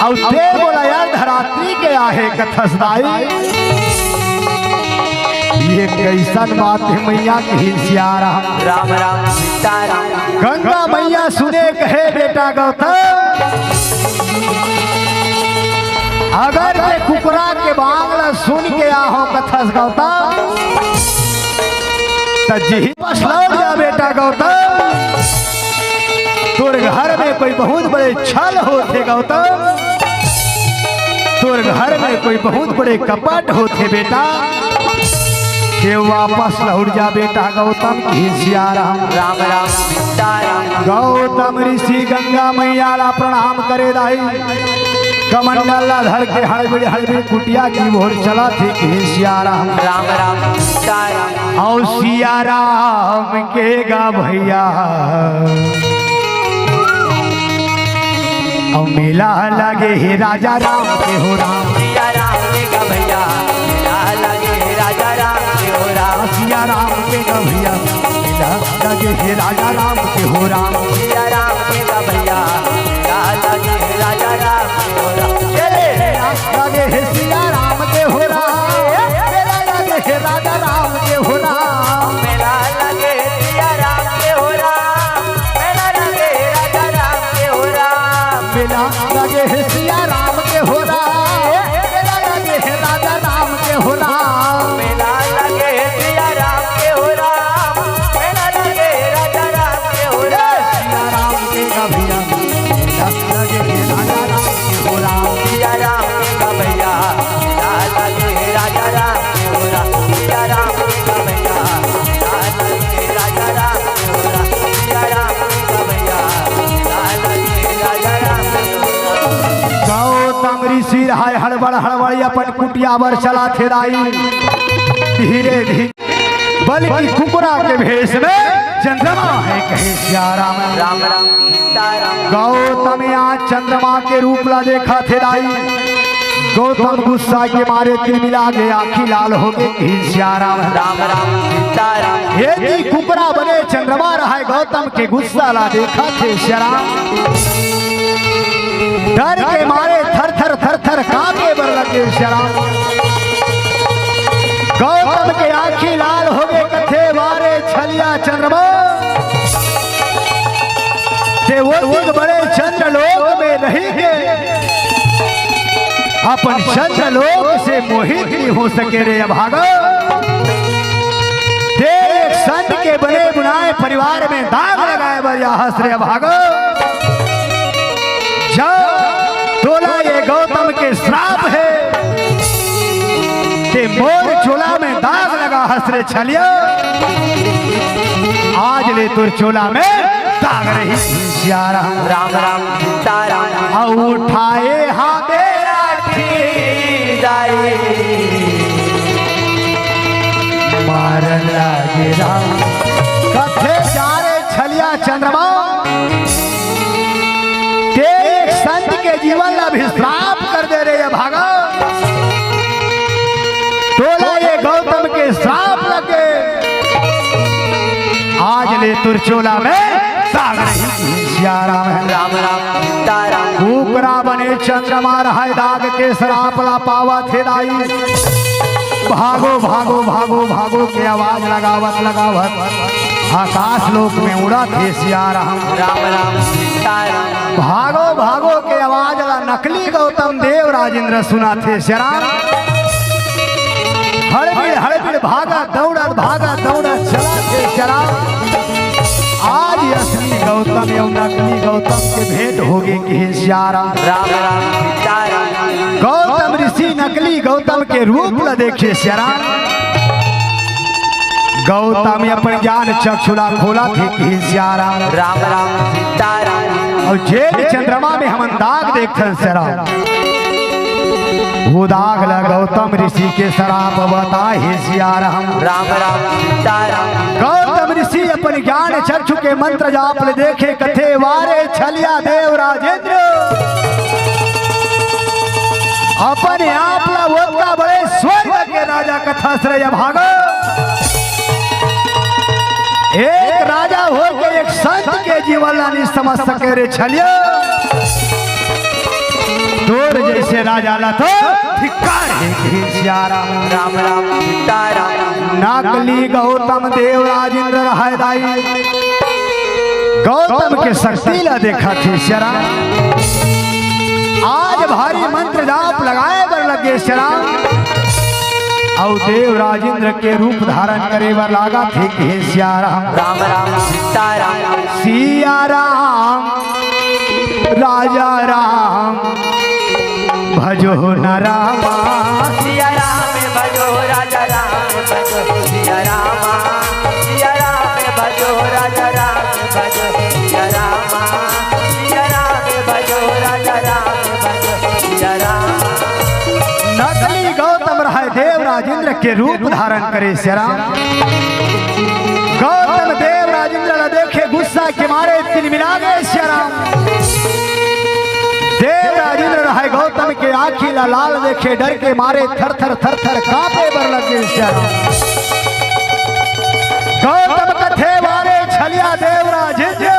अउ ते मोला अर्धरात्रि के आहे कथस दाई। ये कैसन बात हे मैया, कहे सियाराम। राम राम सीताराम। गंगा मैया सुने कहे, "बेटा गौतम, अगर ते कुकरा के बांग ला सुन के आहों कथस गौतम, त जिही वापस लौट जा बेटा गौतम। तोर घर में कोई बहुत बड़े छल होथे गौतम, तोर घर में कोई बहुत बड़े कपट होथे बेटा, ते वापस लौट जा बेटा गौतम, कहे सियाराम। राम राम सीताराम। गौतम ऋषि गंगा मैया ला प्रणाम करे दाई। कमंडल ला धर के हड़बड़ी हड़बड़ी कुटिया की ओर चलथे, कहे सियाराम। राम राम सीताराम। अउ सियाराम के गा भैया, अउ मेला लगे हे राजा राम के हो राम। सियाराम के गा भैया, मेला लगे हे राजा राम के हो राम। सियाराम के गा भैया, मेला लगे हे राजा राम के हो राम। सियाराम के गा भैया, मेला लगे हे राजा राम के हो राम। चले। लगे हे सियाराम के हो राम, मेला लगे हे राजा राम के हो राम। मेला लगे सियाराम के हो राम, मेला लगे राजा राम के हो राम। मेला लगे हे सियाराम के हो राम, मेला लगे हे राजा राम के हो राम। मेला लगे सियाराम के हो राम, मेला लगे राजा राम के हो राम। सियाराम के गा भैया, मेला लगे हे राजा राम के हो राम। सियाराम के गा भैया, मेला लगे हे राजा राम के हो राम। सियाराम के गा भैया, मेला लगे हे राजा राम के हो राम। सियाराम के गा भैया, मेला लगे हे राजा राम के हो राम। गौतम ऋषि रहय हड़बड़ हड़बड़ी अपन कुटिया बर चलथे दाई। धीरे धीरे बल्कि कुकरा के भेष में चंद्रमा हे, कहे सियाराम। राम राम सीताराम। गौतम आज चंद्रमा के रूप ला देखथे दाई। गौतम गुस्सा के मारे तिलमिला गे, आँखी लाल होगे, कहे सियाराम। राम राम सीताराम। ये जी कुकरा बने चंद्रमा रहय, गौतम के गुस्सा ला देखथे सियाराम। डर के मारे थर थर थर थर कांपे बर लगे सियाराम। गौतम के आँखी लाल होगे, कथे, "वारे छलिया चंद्रमा, ते ओतिक बड़े चंद्र लोक में रहि के अपन चंद्र लोक से मोहित नइ हो सके रे अभागा। ते एक संत के बने बुनाए परिवार में दाग लगाए बर आहस रे अभागा। जा, तोला ये गौतम के श्राप हे, ते मोर चोला में दाग लगाहस रे छलिया। आज ले तोर चोला में दाग रही सियाराम।" राम राम सीताराम। अउ उठाए हाथे लाठी दाई, मारन लागे राम। कथे जा रे छलिया चंद्रमा, ते एक संत के जीवन ला भी श्राप कर दे रे अभागा। तोला ये गौतम के श्राप लगे, आज ले तोर चोला में दाग रही सियाराम हे। राम राम सीताराम। कुकरा बने चंद्रमा रहय दाग के श्राप ला पावथे दाई। भागो, भागो, भागो, भागो के आवाज लगावत, लगावत आकाश लोक में उड़थे सियाराम। राम राम सीताराम। भागो, भागो के आवाज ला नकली गौतम देव राजेंद्र सुनाथे सियाराम। हड़बीड़, हड़बीड़ भाग आज असली गौतम अउ नकली गौतम के भेंट होगे कहे सियाराम। राम राम सीताराम। गौतम ऋषि नकली गौतम के रूप ल देखे सियाराम। गौतम अपन ज्ञान चक्षु ला खोलथे कहे सियाराम। राम राम सीताराम। अउ जेन चंद्रमा में हमन दाग देखथन सियाराम, वो दाग ला गौतम ऋषि के सराप बताय हे सियाराम। राम राम सीताराम। गौतम ऋषि अपन ज्ञान चक्षु के मंत्र जाप ले देखे कथे, वारे छलिया देव राजेंद्र, अपन आप ला ओतका बड़े स्वर्ग के राजा कथस रे अभागा। एक राजा होके एक संत के जीवन ला नइ समझ सके रे छलिया। तोर जइसे राजा ला तो धिक्कार हे कहे सियाराम। राम राम सीताराम। नकली गौतम देव राजेंद्र रहय दाई, गौतम के शक्ति ला देखथे सियाराम। आज भारी मंत्र जाप लगाय बर लगे सियाराम, अउ देव राजेंद्र के रूप धारण करे बर लागथे कहे सियाराम। राम राम सीताराम। सियाराम राजा राम भजो न रामा। सियाराम भजो राजा राम भजो सियाराम। सियाराम भजो राजा राम भजो सियाराम। सियाराम भजो राजा राम भजो सियाराम। नकली गौतम रहय देव राजेंद्र के रूप धारण करे सियाराम। गौतम देव राजेंद्र ला देखे गुस्सा के मारे तिलमिला गे सियाराम। देव राजेंद्र रहय गौतम के आँखी ला लाल देखे डर के मारे थर थर थर थर कांपे बर लगे सियाराम। गौतम कथे वारे छलिया देव राजेंद्र,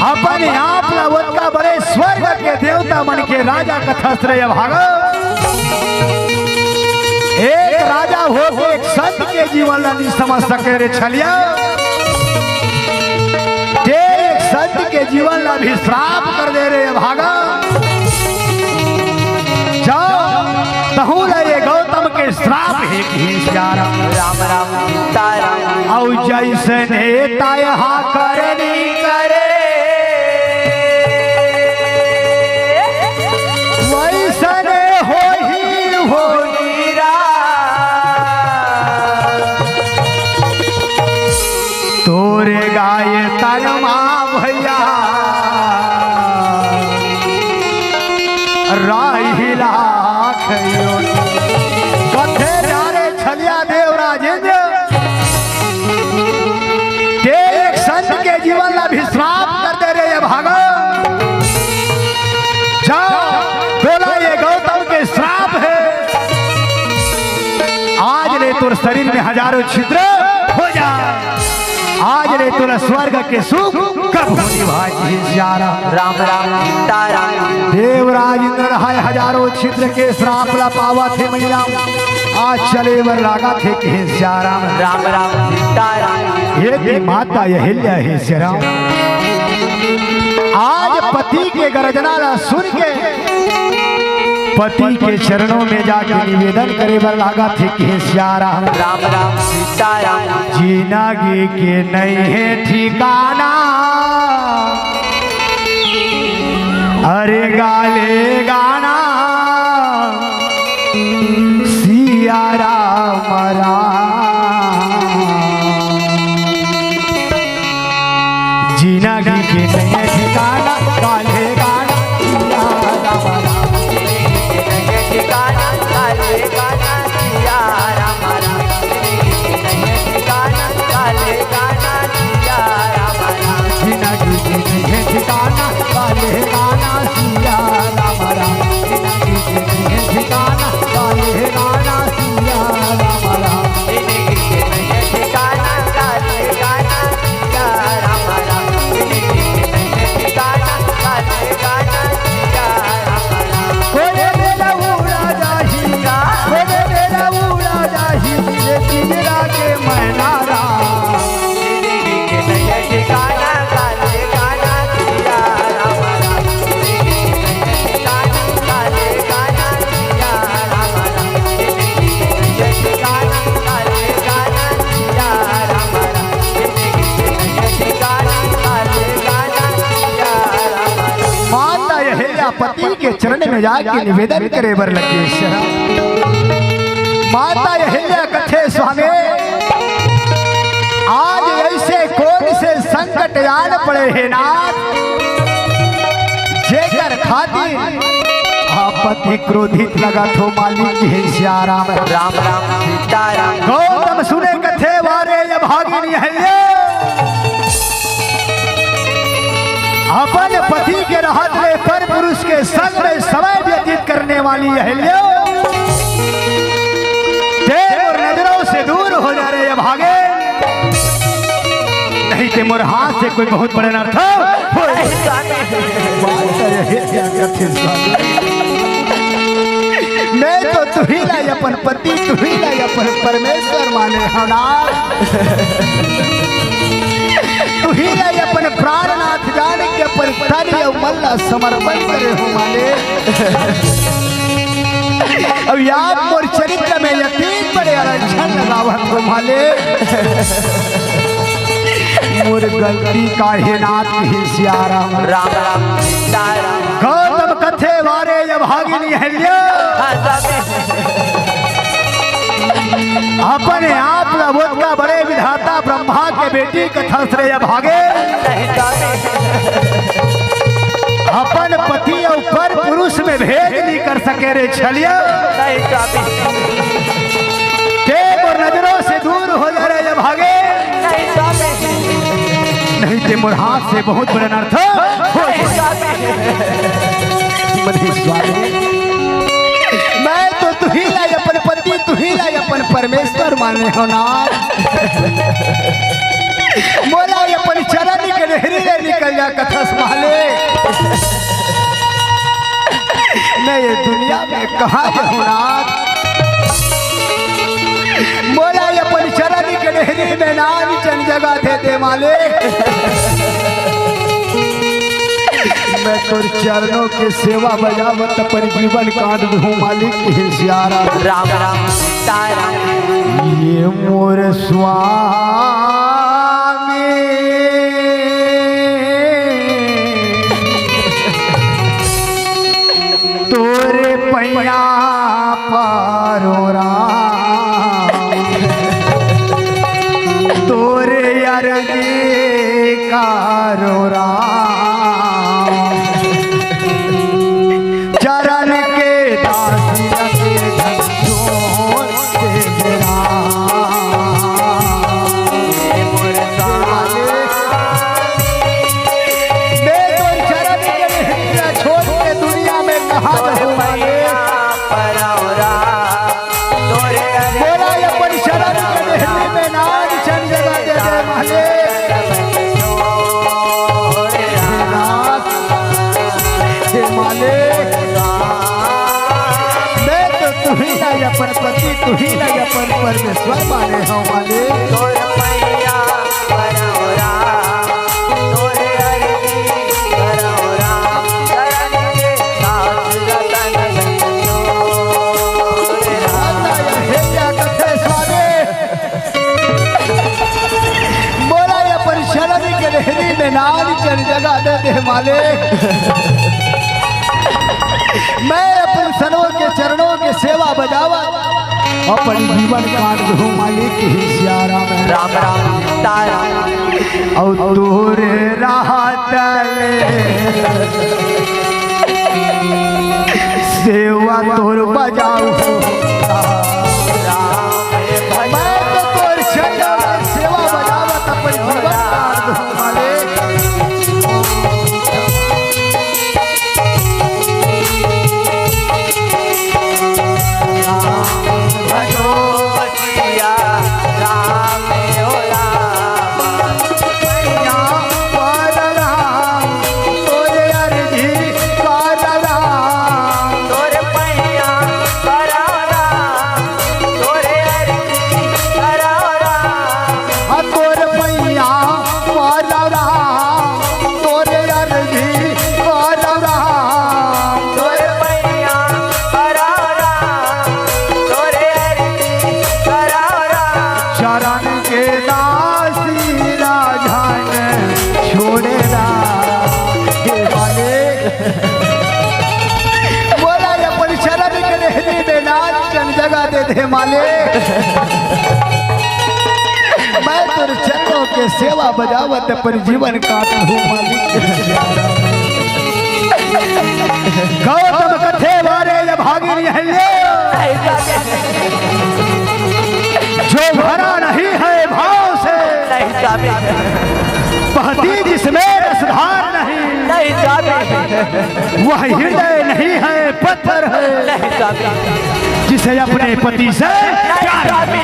अपन आप ला ओतका बड़े स्वर्ग के देवता मन के राजा कथस रे अभागा। एक राजा होके एक संत के जीवन ला नइ समझ सके रे छलिया। ते एक संत के जीवन ला भी श्राप कर दे रे अभागा। जा, तहूँ ला ये गौतम के श्राप हे कहे सियाराम। राम राम सीताराम। अउ जइसने तैं हा करनी करे, वइसने होही होही राम। तोरे गाय तन मा भइया राही लाख योनि। कथे जा रे छलिया देव राजेंद्र, ते एक संत के जीवन ला भी श्राप कर दे रे अभागा। जा, तोला ये गौतम के श्राप हे। आज ले तोर शरीर में हजारों छिद्र हो जाय। आज ले तोला स्वर्ग के सुख कभू नइ भाय कहे सियाराम। राम राम सीताराम। देवराज इंद्र रहय हजारों छिद्र के श्राप ला पावत हे मइया। आज चले बर लागत हे कहे सियाराम। राम राम सीताराम। ये ती माता अहिल्या हे सियाराम। आज पति के गर्जना ला सुन के पति के चरणों में जाके निवेदन करे बर लागत हे कहे सियाराम। राम राम सीताराम। जिनगी के नइ हे ठिकाना, अरे गा ले गाना सियाराम राम। जिनगी के नइ हे ठिकाना, गा ले गाना सियाराम राम। जिनगी के नइ हे ठिकाना, गा ले गाना सियाराम राम। जिनगी के नइ हे ठिकाना, गा ले गाना सियाराम राम। जिनगी के नइ हे ठिकाना, गा ले गाना सियाराम राम। अहिल्या पति के चरण में जाके निवेदन करे बर लगे। माता अहिल्या कथे, स्वामी, आज ऐसे कौन से संकट आन पड़े हे नाथ, जेकर खातिर आप अति क्रोधित लगत हो मालिक। हे सियाराम। राम राम सीताराम। गौतम सुने कथे, वारे अभागिन अहिल्या, अपन पति के रहत ले पर पुरुष के संग में समय व्यतीत करने वाली अहिल्या, ते मोर नजरों से दूर हो जा रे अभागे, नहीं ते मोर हाथ से कोई बहुत बड़े अनर्थ हो। मैं तो तुही ला अपन पति, तुही ला अपन परमेश्वर माने हो ना। तुही ला अपन प्राणनाथ जान के अपन तन अउ मन ला समर्पण करे हो माले। अब आप मोर चरित्र में अति बड़े आरक्षण लगावत हो माले। मोर गलती का हे नाथ हे सियाराम। राम राम सीताराम। गौतम कथे वारे अभागिन अहिल्या, अपन आप ला ओतका बड़े विधाता ब्रह्मा के बेटी कथस रे अभागे। अपन पति अउ पर पुरुष में भेद नहीं कर सके रे छलिया। ते मोर नजरों से दूर हो जा रे अभागे। नहीं ते मोर हाथ से बहुत बड़े अनर्थ हो। मनीष स्वामी, मैं तो तुही ला अपन पति, तुही ला अपन परमेश्वर माने हो ना। मोला अपन चरण के डेहरी ले निकल जा कथस माले। मैं ये दुनिया में कहाँ जाहूँ नाथ? मोला अपन चरण के डेहरी में नान चन जगह दे दे मालिक। मैं तोर चरणों के सेवा बजावत अपन जीवन काट दूँ मालिक। हे सियाराम। राम राम सीताराम। ये मोर स्वामी, तोरे पैया परो राम, तोरे अरजी करो राम। चरण के दास रखे झंझोर से राम। मैं तोर चरण के डेहरी ला छोड़ के दुनिया में कहाँ जाहूँ मालिक? मोला अपन चरण के डेहरी में नान चन जगह दे दे मालिक। हे नाथ, हे मालिक, मैं तो तुही ला अपन पति, तुही ला अपन परमेश्वर माने हो मालिक। हे क्या कथे स्वामी, मोला अपन चरण के डेहरी में नान चन जगह दे दे मालिक। मैं अपन सनों के चरणों के सेवा बजावा, अपन जीवन काट दूँ मालिक। हे सियाराम। राम राम तारा। और तोरे राहत ले सेवा तोर बजाऊ। मैं तो तोर चरण में सेवा बजावत अपन जीवन काट दूँ मालिक। हे मालिक, मैं तोर चरणों के सेवा बजावत अपन जीवन काटत हूँ मालिक। गौतम कथे वारे ये भागिनी अहल्या, जो भरा नहीं है भाव से, बहती जिसमें रसधार नहीं, वह हृदय नहीं है, पत्थर है, जिसे अपने पति से प्यार है।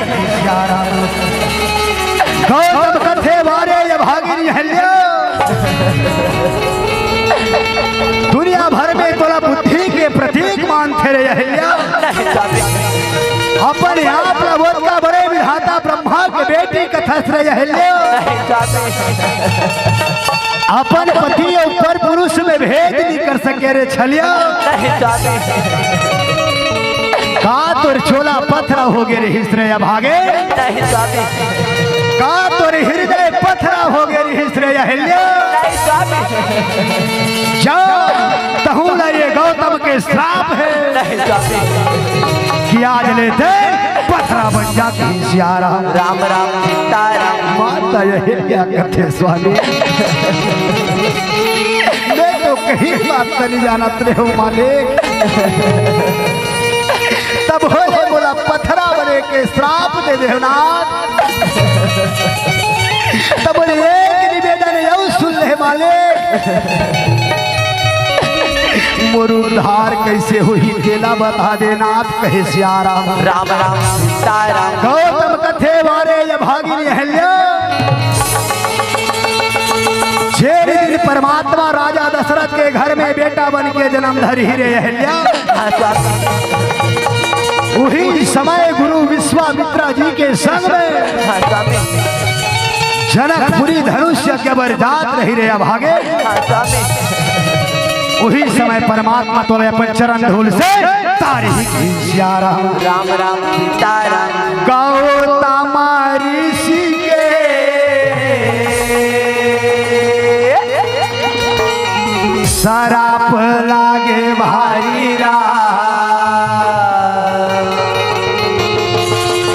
गौतम कथे वारे ये भागिनी अहल्या, दुनिया भर में तोला बुद्धि के प्रतीक मानथे रे अहल्या। अपन आप ला ओतका बड़े विधाता ब्रह्मा के बेटी कथस रे अहल्या। अपन पति अउ पर पुरुष में भेद नहीं कर सके रे छलिया। का तोर चोला पथरा हो गे रिहिस रे अभागे? का तोर हृदय पथरा हो गे रिहिस रे अहल्या? जा, तहूँ ला ये गौतम के श्राप है कि आज ले तें पथरा बन जा कहीं सियाराम। राम राम सीताराम। माता अहल्या कथे स्वामी, मैं तो कहीं बात नहीं जानत रहे हूँ मालिक। तभो ले मोला पथरा बने के श्राप दे देव नाथ। तब बोले, एक निवेदन यऊ सुन ले मालिक, मोर उद्धार कैसे होही तेला बता दे नाथ, कहे सियाराम। राम राम सीताराम। गौतम कथे वारे ये भागिनी अहल्या, जेन दिन परमात्मा राजा दशरथ के घर में बेटा बन के जन्म धरही रे अहल्या, उही समय गुरु विश्वामित्रा जी के संग में जनकपुरी धनुष यज्ञ बर जात रही रे अभागे। उही समय परमात्मा तोला अपन चरण धूल से तारही सियाराम। राम राम सीताराम। गौतम ऋषि के सराप लागे भाई राम,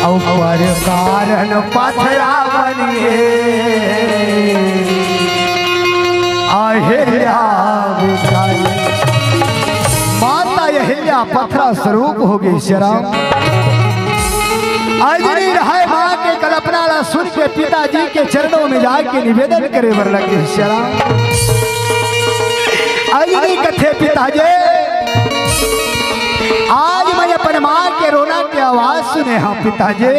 अउ पर कारण पथरा बनिए अहिल्या बिचारी। माता अहिल्या पथरा स्वरूप हो गे सियाराम। अंजनी रहय माँ के कल्पना ला सुन के पिताजी के चरणों में जाके निवेदन करे बर लगे सियाराम। अंजनी कथे पिताजी, आज मैं अपन माँ के रोना के आवाज सुने हँव पिताजी।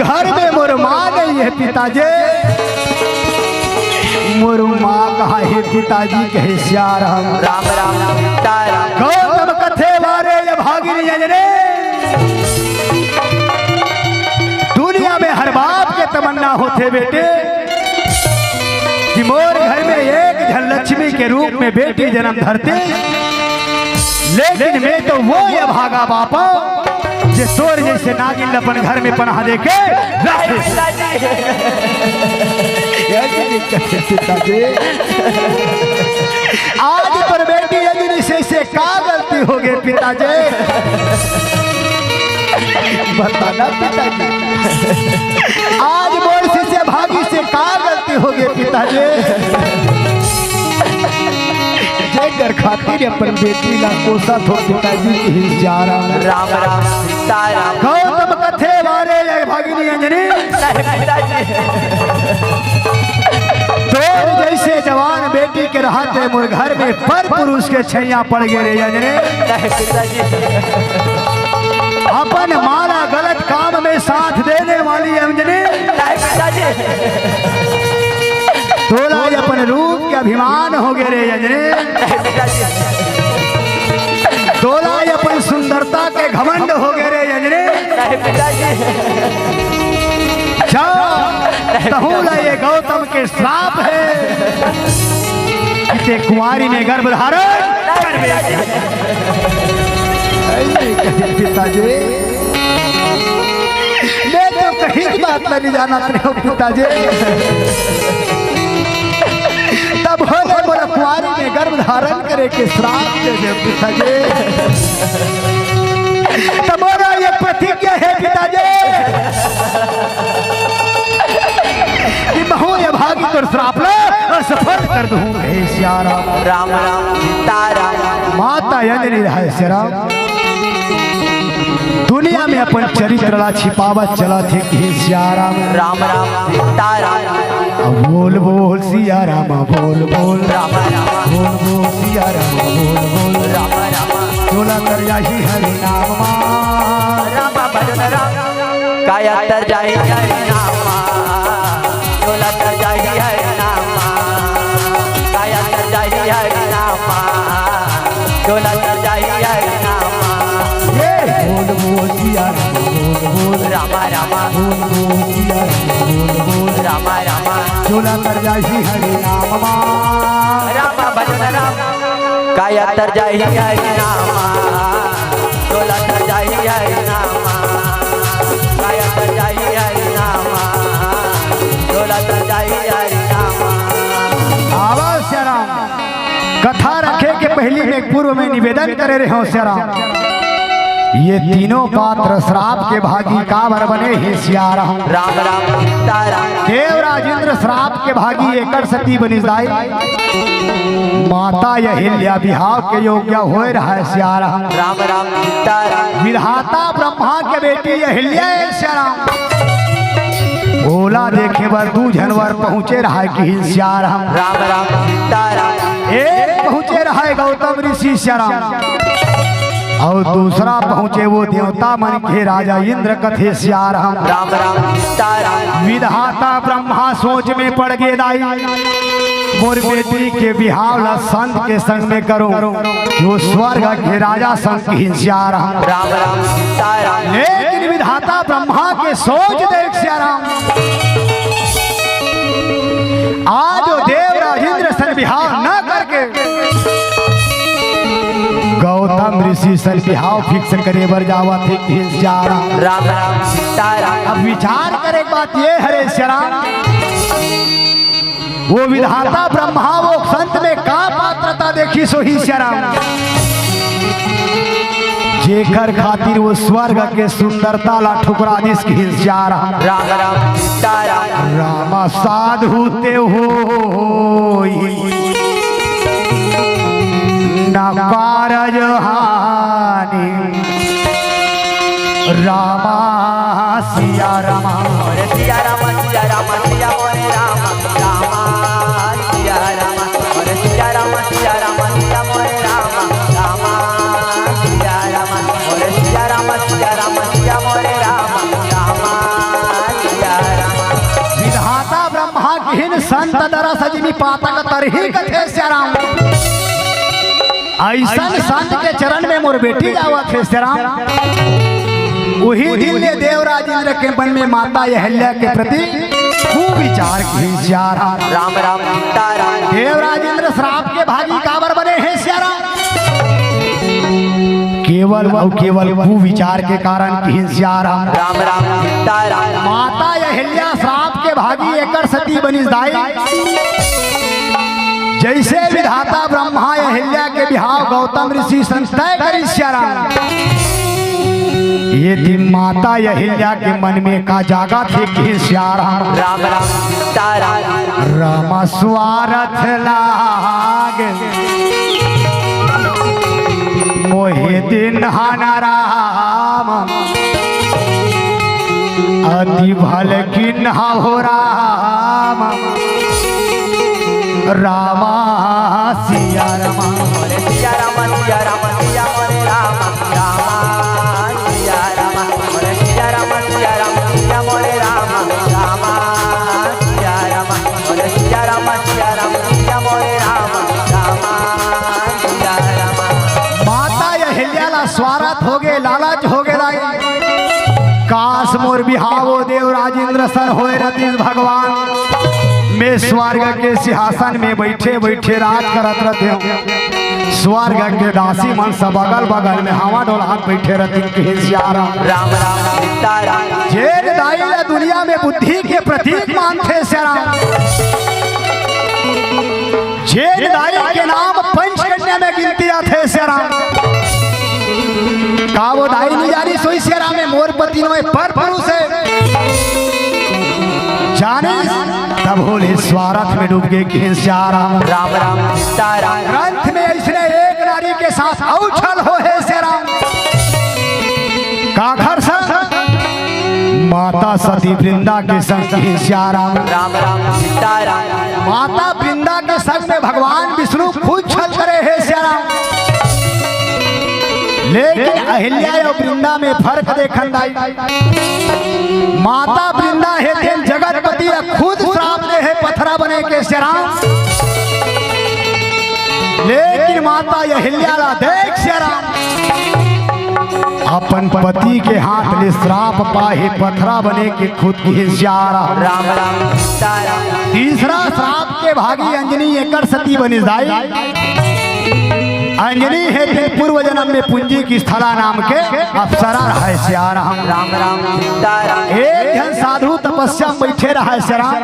घर में मोर माँ नहीं है पिताजी। मोर माँ कहाँ हे पिताजी, कहे सियाराम। राम राम सीताराम। गौतम कथे वारे ये भागिनी अंजनी। दुनिया में हर बाप के तमन्ना होथे बेटे कि मोर घर में एक झन लक्ष्मी के रूप में बेटी जन्म धरती। लेकिन मैं तो वो अभागा बाप हँव, जे तोर जइसे नागिन ल अपन घर में पनहा देके रखे। पिताजी। आज तोर बेटी अंजनी से, से का गलती हो गे पिताजी? बताना पिताजी। आज मोर से, से भागी से का गलती हो गे पिताजी? जेकर खातिर अपन बेटी ला कोसत हो पिताजी, कहे सियाराम। राम राम सीताराम। गौतम कथे वारे ये भागिनी अंजनी। नहीं पिताजी। तोर जइसे जवान बेटी के रहते मोर घर में पर पुरुष के छैया पड़ गे रे अंजनी। नहीं पिताजी। अपन माँ ला गलत काम में साथ देने वाली अंजनी। नहीं पिताजी। तोला अपन रूप के अभिमान हो गे रे अंजनी। नहीं पिताजी। तोला अपन सुंदरता के घमंड हो गे रे अंजनी। नहीं पिताजी। जा, तहूँ ला ये गौतम के श्राप हे कि तें कुंवारी में गर्भ धारण करबे। पिताजी, मैं तो कहीं की बात नहीं जानत रहे हँव पिताजी। तभो ले मोला कुंवारी में गर्भ धारण करे के श्राप दे दे पिताजी। त मोर ये प्रतिज्ञा हे पिताजी कि महूं ये भागी तोर श्राप ला असफल कर दूं। हे सिया राम। राम राम सीता राम। माता अंजनी हे सिया राम, दुनिया में अपन चरित्र ला छिपावत चलत हे कि हे सिया राम। राम राम सीता राम। बोल बोल सिया राम, बोल बोल। राम राम। बोल बोल सिया राम, बोल बोल। राम राम। तोला तर जाही हरि नाम मा। राम भजन राम। काया तर जाही हरि नाम मा। तोला तर जाही हरि नाम मा। काया तर जाही हरि नाम मा। तोला तर जाही हरि नाम मा। ये बोल बोल सिया राम, बोल बोल। राम राम। बोल बोल सिया राम, बोल बोल। राम राम। तोला तर जाही हरि नाम मा। राम भजन राम। काया तर जाही हरि नाम मा। तोला तर जाही हरि नाम मा। काया तर जाही हरि नाम मा। तोला तर जाही हरि नाम मा। आवा सिया राम, कथा रखे के पहिली में पूर्व में निवेदन करे रहे हों सिया राम, ये तीनों पात्र श्राप के भागी काबर बने हे सिया राम। राम राम सीता राम। देवराज इंद्र श्राप के भागी एकर सेती बनिस दाई, माता अहिल्या बिहाव के योग्य होय रहय सिया राम। राम राम सीता राम। विधाता ब्रह्मा के बेटी अहिल्या हे सिया राम, ओला देखे बर दू झन वर पहुंचे रहय किहिन सिया राम। राम राम सीता राम। एक पहुंचे रहय गौतम ऋषि सिया राम, अउ दूसरा पहुंचे वो देवता मन के राजा इंद्र कथे सिया राम। राम राम सीता राम। विधाता ब्रह्मा सोच में पड़ गे दाई, मोर बेटी के बिहाव ला संत के संग में करूं, कि वो स्वर्ग के राजा संग किहिन सिया राम। राम राम सीता राम। लेकिन विधाता ब्रह्मा के सोच देख सिया राम, आज वो देवराज इंद्र सन बिहाव न करके गौतम ऋषि सन बिहाव fix करे बर जावत हे किहिन सिया राम। राम राम सीता राम। अब विचार करे के बात ये हरे सिया राम, वो विधाता ब्रह्मा वो संत में का पात्रता देखिस होही सिया राम, जेकर खातिर वो स्वर्ग के सुंदरता ला ठुकरा दिस किहिन सिया राम। राम राम सीता राम। राम साधु ते होई न कारज हानि। राम सिया राम। अरे सिया राम, सिया राम, सिया मोरे राम, राम सिया राम। अरे सिया राम, सिया राम, सिया मोरे राम, राम सिया राम। अरे सिया राम, सिया राम, सिया मोरे राम, राम सिया राम। विधाता ब्रह्मा किहिन संत दरस जिमि पातक तरही कथे सिया राम। अइसन संत के चरण में मोर बेटी जावत हे सिया राम। उही दिन ले देवराज इंद्र के मन में माता अहिल्या के प्रति कुविचार किहिन सिया राम। राम राम सीता राम। देवराज इंद्र श्राप के भागी काबर बने हे सिया राम? केवल अउ केवल कुविचार के कारण किहिन सिया राम। राम राम सीता राम। माता अहिल्या श्राप के भागी एकर सेती बनिस दाई। जइसे विधाता ब्रह्मा अहिल्या के बिहाव गौतम ऋषि सन तय करिस सिया राम, ये दिन माता अहिल्या के मन में का जागत हे किहिन सिया राम। राम राम सीता राम। राम स्वारथ लाग मोहि दीन्हा न राम, अति भल कीन्हा हो राम। राम सिया राम। अरे सिया राम, सिया राम, सिया मोरे राम, राम सिया राम। अरे सिया राम, सिया राम, सिया मोरे राम, राम सिया राम। अरे सिया राम, सिया राम, सिया मोरे राम, राम सिया राम। माता अहिल्या ला स्वारथ होगे, लालच होगे दाई। काश मोर बिहाव ओ देवराज इंद्र सन होय रतिस भगवान। मैं स्वर्ग के सिंहासन में बइठे बइठे राज करत रथेंव। स्वर्ग के दासी मन सब अगल बगल में हवा डोलात बइठे रथिन किहिन सिया राम। राम राम सीता राम। जेन दाई ला दुनिया में बुद्धि के प्रतीक मानथे सिया राम। जेन दाई के नाम पंचकन्या में गिनती आथे सिया राम। का वो दाई नइ समय पर पुरुष हे। जानिस, तब होले स्वारथ में डूब गे, किहिन सियाराम। राम राम सीताराम। ग्रंथ में अइसने एक नारी के साथ अउ छल होहे सियाराम। काखर संग? माता सती वृंदा के संग, किहिन सियाराम। राम राम सीताराम। माता वृंदा के संग में भगवान विष्णु खुद छल करे हे सियाराम। लेकिन अहिल्या अउ वृंदा में फर्क देखन दाई। माता वृंदा हे तेन जगतपति ला खुद श्राप दे हे पथरा बने के सियाराम। लेकिन माता अहिल्या ला देख सियाराम, अपन पति के हाथ ले श्राप पाहे पथरा बने के खुद किहिन सियाराम। राम राम सीताराम। तीसरा श्राप के भागी अंजनी एकर सती बनिस दाई। अंजनी हे तेन पूर्व जन्म में पुंजिक स्थला नाम के अप्सरा रहय सियाराम। राम राम सीताराम। एक झन साधु तपस्या में बइठे रहय सियाराम।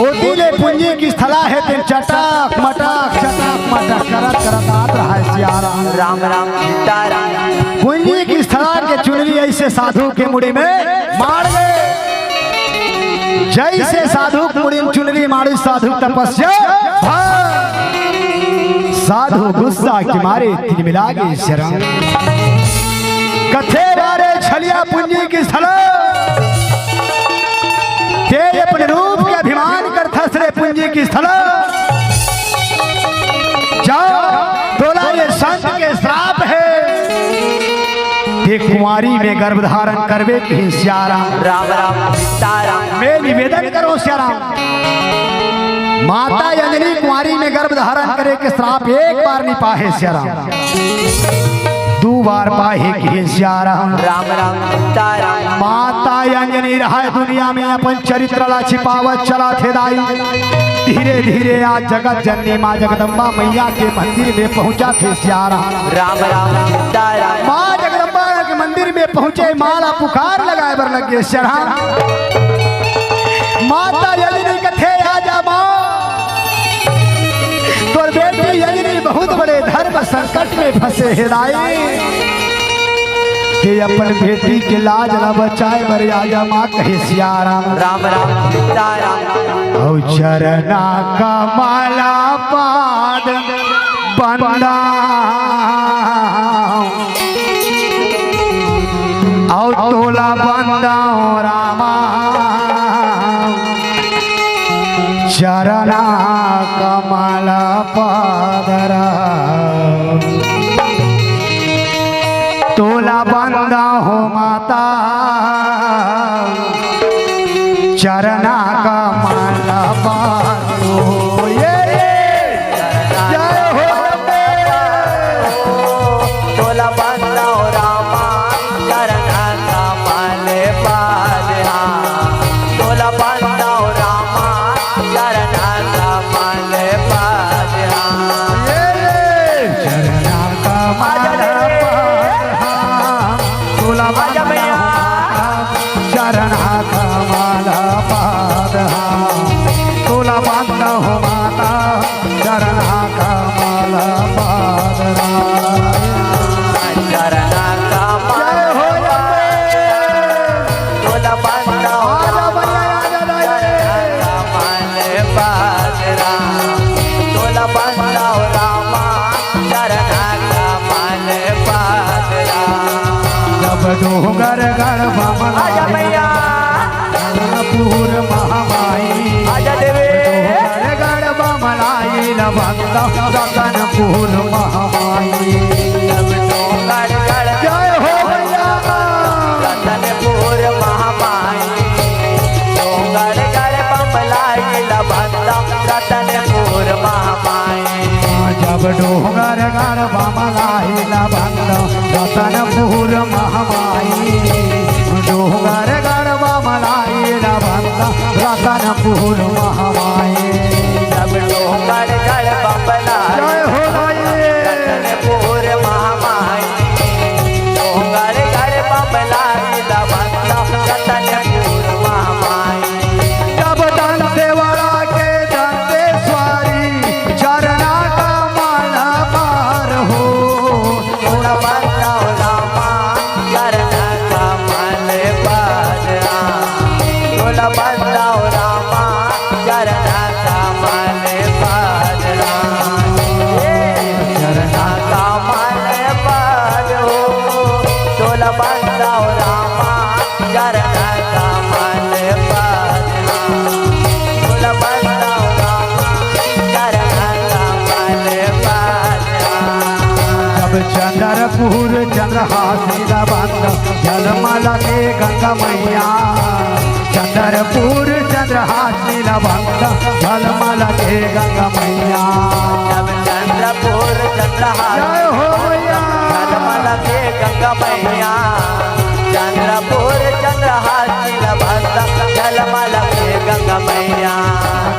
ओती ले पुंजिक स्थला हे तेन चटक मटक चटक मटक करत करत आत रहय सियाराम। राम राम सीताराम। पुंजिक स्थला के चुनरी अइसे साधु के मुड़ी में माड़ गे। जइसे साधु के मुड़ी में चुनरी माड़ी, साधु तपस्या भंग। साधु गुस्सा के मारे तिलमिला गे सियाराम। कथे बारे छलिया पुंजिक स्थला, ते अपन रूप के अभिमान करथस रे पुंजिक स्थला। जा, तोला ये संत के श्राप हे, ते कुंवारी में गर्भ धारण करबे किहिन सियाराम। राम राम सीताराम। मैं निवेदन करों सियाराम, माता अंजनी कुंवारी में गर्भ धारण करे के श्राप एक बार नइ पाहे सियाराम, दू बार पाहे किहिन सियाराम। राम राम सीताराम। माता अंजनी रहय दुनिया में अपन चरित्र ला छिपावत चलत हे दाई। धीरे धीरे आज जगत जननी माँ जगदम्बा मइया के मंदिर में पहुँचत हे सियाराम। राम राम सीताराम। माँ जगदम्बा के मंदिर में पहुँचे, माँ ला पुकार लगाए बर लग गे सियाराम। माता अंजनी कथे, "आजा माँ, तोर बेटी अंजनी बहुत बड़े धर्म संकट में फंसे हे दाई।" ते अपन बेटी के लाज ला बचाए बर आजा माँ कहे सियाराम। राम राम सीताराम। अउ चरना कमल पाद बंदा, अउ तोला बंदा रामा। चरना कमल पादरा, तोला बंदा हो माता, चरना कमल पादो। ये, ये, जय हो। तोला बंदा हो रामा, चरना कमल पाद, हाँ। तोला बंदा हो रामा, चरना कमल पाद, हाँ। ये, ये, चरना कमल पाद, हाँ। तोला आजा बंदा भैया। हो माता, चरना कमल पाद, हाँ। तोला बंदा हो माता, चरना कमल पाद राम। चरना कमल जय हो पाद। तोला बंदा हो आजा भैया, आजा भैया। चरना कमल पाद राम। तोला बंदा हो रामा, चरना कमल पाद राम। जब डोंगरगढ़ बमला आजा भैया। रतनपुर महामाई। आजा देवी। गढ़ बमलाइल बंदा रतनपुर महामाई। जय हो भैया। रतनपुर महामाई। डोंगरगढ़ बमलाइल बंदा रतनपुर महामाई। जब डोंगरगढ़ बमलाइल बंदा रतनपुर महामाई। डोंगरगढ़ बमलाइल बंदा रतनपुर महामाई। जब डोंगरगढ़ बमलाइल जय हो भाई। रतनपुर महामाई। डोंगरगढ़ बमलाइल बंदा रतनपुर महामाई। जब दंतेवाड़ा के दंतेश्वरी चरना कमल पाद हो। तोला बंदा हो रामा, चरना कमल चंद्रपुर चंद्रहास नीलबंध, झलमल के गंगा मैया। चंद्रपुर चंद्रहास नीलबंध, झलमल के गंगा मैया। जब चंद्रपुर चंद्रहास जय हो मैया। झलमल के गंगा मैया। चंद्रपुर चंद्रहास नीलबंध, झलमल के गंगा मैया।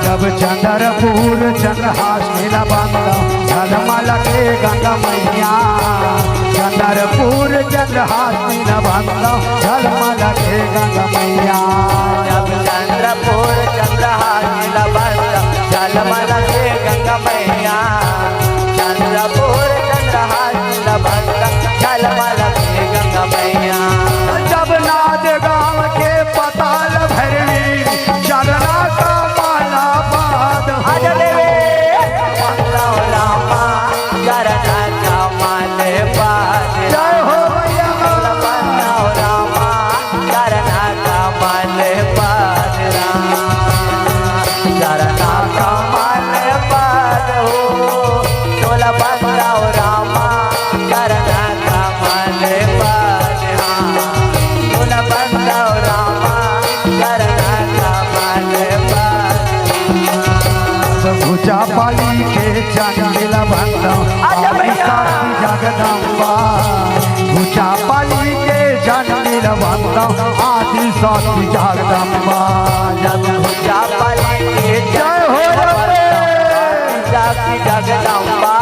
जब चंद्रपुर चंद्रहास नीलबंध, झलमल के गंगा मैया। चंद्रपुर चंद्रहास नीलबंध, झलमल के गंगा मैया। जब चंद्रपुर चंद्रहास नीलबंध, झलमल के गंगा मैया। चंद्रपुर चंद्रहास नीलबंध, झलमल के गंगा मैया। जब नाद गाँव के पताल भैरवी, चरना कमल पद। आज देवे, रामा, चरना कमल पद। जय हो मैया। रामा, चरना कमल पद राम। चरना कमल पद हो, तोला बंदाओ रामा, चरना कमल पद राम। तोला बंदाओ रामा, चरना कमल पद। भुजा पाली के चंदेला बंदाओ, आजा भैया। आदि शक्ति जगदम्बा। भुजा पाली के चंदेला बंदाओ, आदि शक्ति जगदम्बा। जब भुजा पाली के जय हो रब्बे। शक्ति जगदम्बा।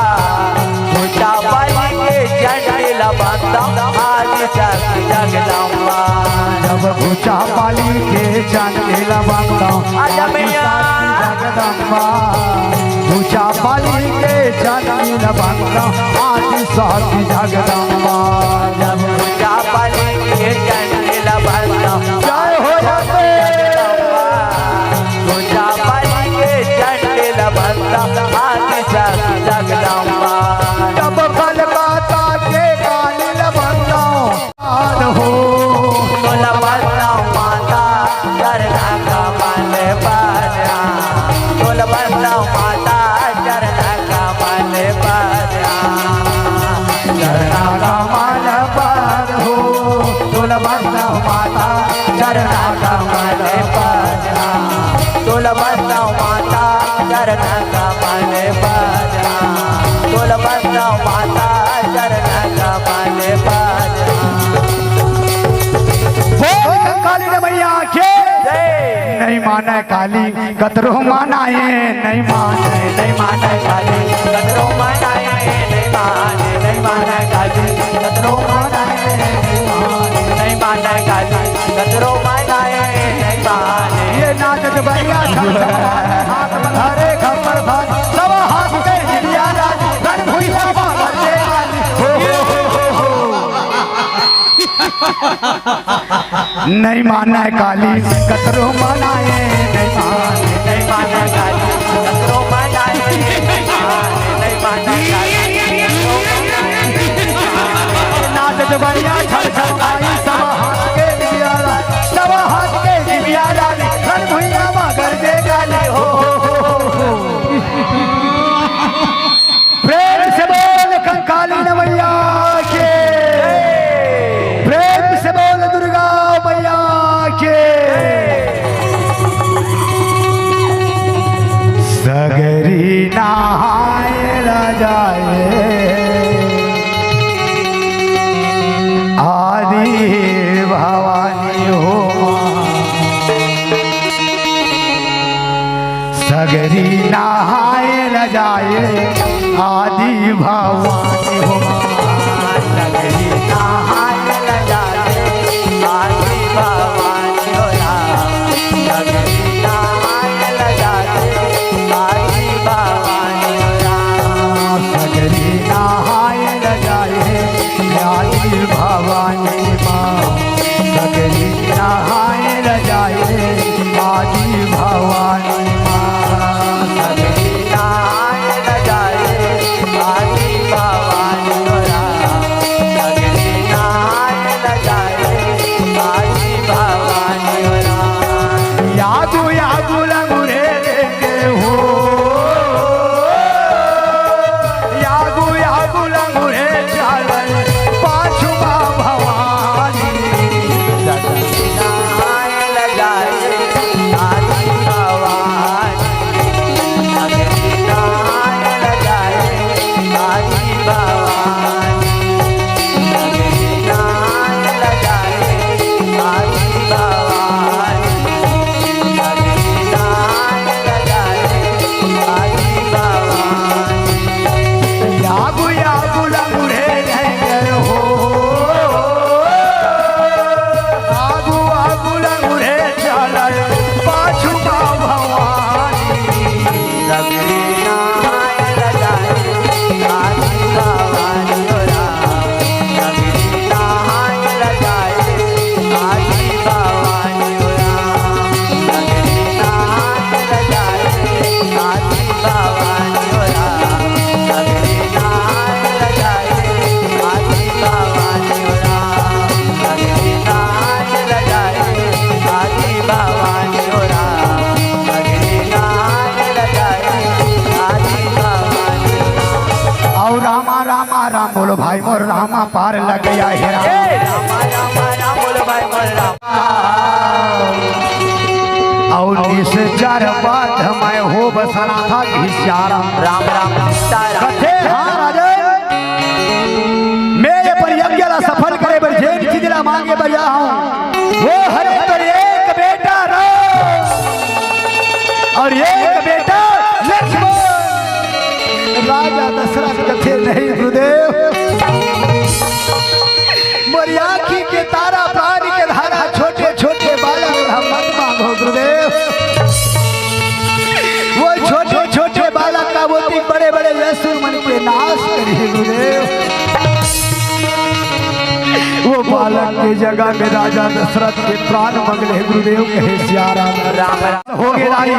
भुजा पाली के चंदेला बंदाओ, आदि शक्ति जगदम्बा। जब भुजा पाली के चंदेला बंदाओ, आजा मैया। शक्ति जगदम्बा। भुजा पाली के चंदेला बंदाओ, आदि शक्ति जगदम्बा। जब भुजा पाली के चंदेला बंदाओ, जय हो रब्बे। भुजा पाली के चंदेला बंदाओ, आदि शक्ति जगदम्बा। जब कलकत्ता के काली बंदाओ, हो। तोला बंदाओ माता, चरना कमल पद राम। तोला बंदाओ माता, चरना कमल पद राम। चरना कमल पद हो। तोला बंदाओ माता, चरना कमल पद राम। तोला बंदाओ माता, चरना कमल पद राम। तोला बंदाओ माता, चरना कमल पद राम। बोल कंकाली मैया के। जय। नहीं माने काली, कतरो मानाए, नहीं माने, नहीं माने काली, कतरो मानाए, नहीं माने, नहीं माने काली, कतरो मानाए, नहीं माने, नहीं माने काली, कतरो मानाए, नहीं माने। ये नाच जो बढ़िया था, हाथ में धरे खप्पर भर, सब हाथ के जिया राज, धन भुइया बाबा के राज। हो, हो, हो, हो, हो। नहीं माना है काली, कतरो माना है, नहीं माने, नहीं माना है काली, कतरो माना है, नहीं माने, नहीं माना है काली, कतरो माना है। नाच जो बढ़िया छम छम आई, सब हाथ के जिया राज, सब हाथ के जिया राज, धन भुइया बाबा के राज। हो, हो, हो, हो। प्रेम से बोल कंकाली मैया के। प्रेम से बोल दुर्गा मैया के। सगरी नहाए राजाए आदि भवानी हो माँ। सगरी नहाए ल जाए आदि भवानी हो माँ। सगरी नहाए ल जाए आदि भवानी हो राम। सगरी नहाए ल जाए आदि भवानी हो राम। सगरी नहाए ल जाए आदि भवानी माँ। सगरी नहाए ल जाए आदि भवानी माँ। सगरी नहाए ल जाए आदि भवानी अउ रामा रामा राम बोलो भाई मोर रामा, पार लग गया हे राम। ए, रामा रामा राम बोलो भाई मोर रामा। अउ निश्चर बात मैं हो बसना था घिसियारा। राम राम सीताराम। कथे, हाँ राजन, मैं ये पर यज्ञ ला सफल करे बर जेन चीज ला मांगे बर जा हूँ, वो हरे तोर एक बेटा राम अउ एक बेटा लक्ष्मण। राजा दशरथ कथे, नहीं गुरुदेव, मोर आँखी के तारा, प्राण के धारा, छोटे छोटे बालक ला मत मांगो गुरुदेव। वो छोटे छोटे बालक का वो तीन बड़े बड़े असुर मन के नाश करिए गुरुदेव। वो बालक के जगह में राजा दशरथ के प्राण मंगले गुरुदेव, कहे सियाराम। राम राम। हो गे दाई,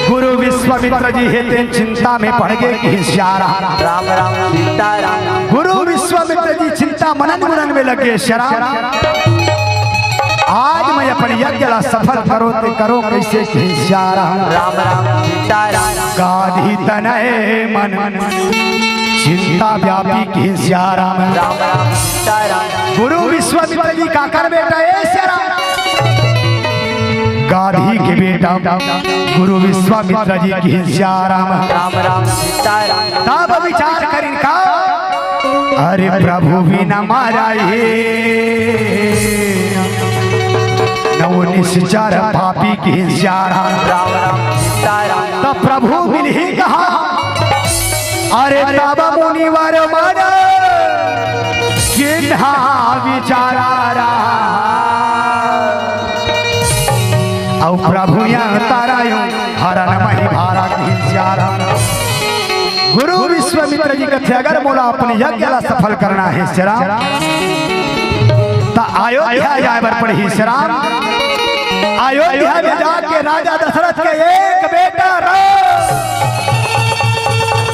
गुरु विश्वामित्र जी हे तेन चिंता में पड़ गे, कहे सियाराम। राम राम सीताराम। गुरु विश्वामित्र जी चिंता मनन मुनन में लग गे, सियाराम। आज मैं अपन यज्ञ ला सफल करो ते करो, कइसे, कहे सियाराम। राम राम सीताराम। गाधी तनय मन चिंता व्यापी, कहे सियाराम। राम राम सीताराम। गुरु विश्वामित्र जी काकर बेटा हे सियाराम? गाधी के बेटा गुरु विश्वामित्र जी, कहे सियाराम। राम राम सीताराम। तब विचार करिन का, अरे प्रभु बिना मारा हे नव निश्चर पापी, कहे सियाराम। राम राम सीताराम। तब प्रभु मिलही कहाँ? अरे तब मुनिवर मन किन्हा विचारा रहा। अउ प्रभु या तारा यूं हरन मही भारा, कहे सियाराम। गुरु विश्वामित्र जी कथे, अगर मोला अपन यज्ञ ला सफल करना हे सियाराम, त अयोध्या जाय बर पड़ही सियाराम। अयोध्या में जाके राजा दशरथ के एक बेटा राम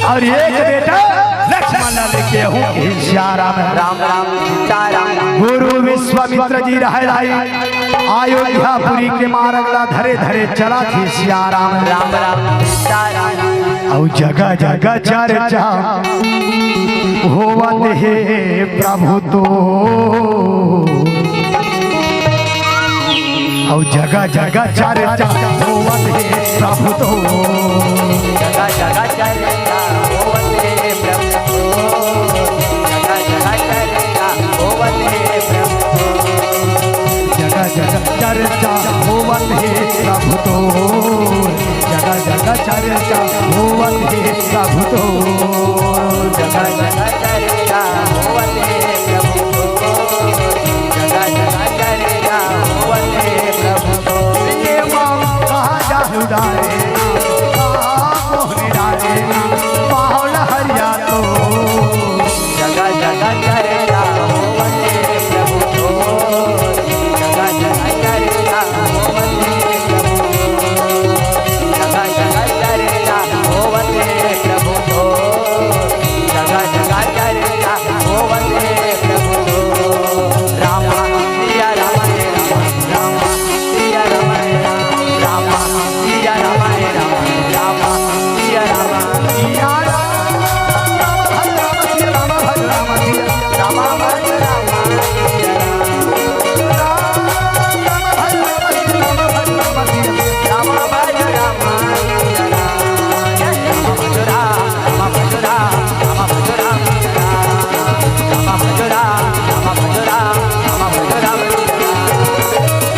अउ एक बेटा लक्ष्मण ला लेके आहूं, कहे सियाराम। राम राम सीताराम। गुरु विश्वामित्र जी रहय लाई अयोध्यापुरी के मारग ला धरे धरे चलत हे सियाराम। राम राम सीताराम। अउ जगह जगह चर्चा होवत हे प्रभु तोर। अउ जगह जगह चर्चा होवत हे प्रभु तोर। जगह जगह चर्चा होवत हे प्रभु तोर। जगह जगह चर्चा होवत हे प्रभु तोर। जगह जगह चर्चा होवत हे प्रभु तोर। जगह जगह चर्चा होवत हे प्रभु तोर। जगह जगह चर्चा होवत हे प्रभु तोर। जगह जगह चर्चा होवत हे प्रभु तोर। ये माँ कहाँ जाहू डारे, कहाँ मोहन डारे, माहौल हरिया तो। जगह जगह चर्चा होवत हे प्रभु तोर। जगह जगह चर्चा होवत हे प्रभु तोर। जगह जगह चर्चा होवत हे प्रभु तोर। जगह जगह चर्चा होवत हे प्रभु तोर। रामा सिया रामा रे रामा, रामा सिया रामा रे रामा, रामा सिया रामा रे रामा, रामा सिया रामा।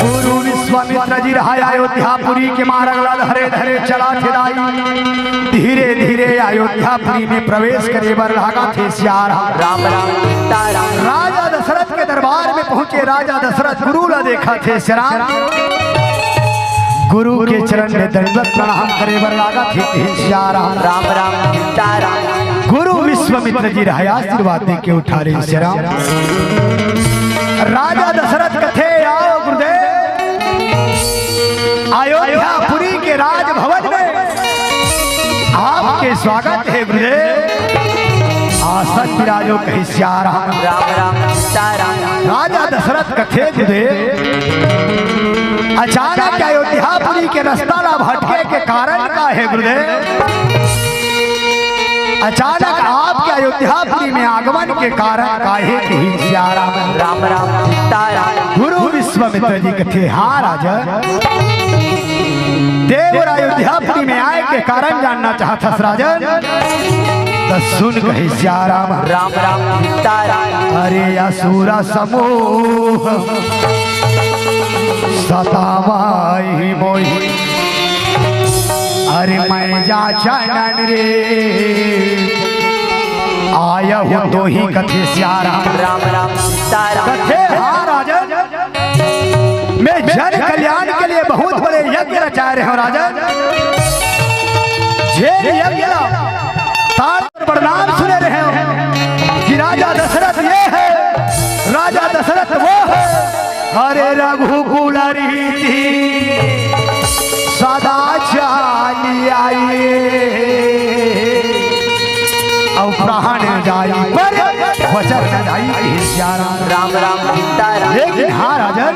गुरु विश्वामित्र जी रहय अयोध्यापुरी के मारग ला धरे धरे चलत हे दाई। धीरे धीरे अयोध्यापुरी में प्रवेश करे बर लागत हे सियाराम। राम राम सीताराम। राजा दशरथ के दरबार में पहुंचे, राजा दशरथ गुरु ला देखत हे सियाराम। गुरु के चरण में दंडवत प्रणाम करे बर लागत हे, कहे सियाराम। राम राम सीताराम। गुरु विश्वामित्र जी रहय आशीर्वाद दे के उठारे सियाराम। राजा दशरथ कथे, आओ गुरुदेव, अयोध्यापुरी के राजभवन में आपके स्वागत हे गुरुदेव। आसन विराजो, कहे सियाराम। राम राम सीताराम। राजा दशरथ कथे गुरुदेव, अचानक अयोध्यापुरी के रस्ता ला भटके के कारण का हे गुरुदेव? अचानक आपके अयोध्यापुरी में आगमन के कारण काहे किहिस सियाराम। राम राम सीताराम। गुरु विश्वामित्र जी कथे, हाँ राजन, तैं अयोध्यापुरी में आए के कारण जानना चाहत हस राजन, त सुन कहे सियाराम। राम राम सीताराम। अरे असुर समूह सतावहि मोहि, अरे मया जाचन रे, आयहु तोहि कथे सियाराम। राम राम सीताराम। कथे, हाँ राजन, मैं जन कल्याण के लिए बहुत बड़े यज्ञ रचाए रहे हँव राजन। जेन यज्ञ ला ताड़ बड़े नाम सुने रहे हँव कि राजा दशरथ ये हे, राजा दशरथ वो हे। अरे रघुकुल रीति सदा चाली आई, अउ प्राण जाई पर वचन न जाई, कहे सियाराम। राम राम सीताराम। लेकिन हाँ राजन,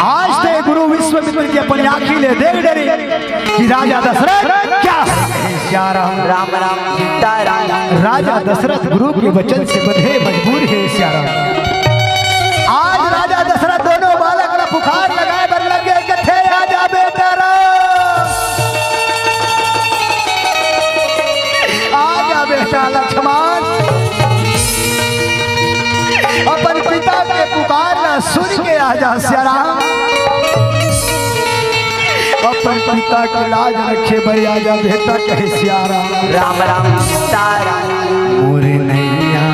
आज तैं गुरु विश्वामित्र जी अपन आँखी ले देख डरे कि राजा दशरथ क्या हे, कहे सियाराम। राम राम सीताराम। राजा दशरथ गुरु के वचन से बंधे मजबूर हे सियाराम। आज राजा दशरथ दोनों बालक ला पुकार लगाए बर लगे, कथे, आजा बेटा राम, आजा बेटा लक्ष्मण, अपन पिता के पुकार ला सुन के आजा सियाराम। अपन पिता के लाज रखे बर आजा बेटा, कहे सियाराम। राम राम सीताराम। मोर नैया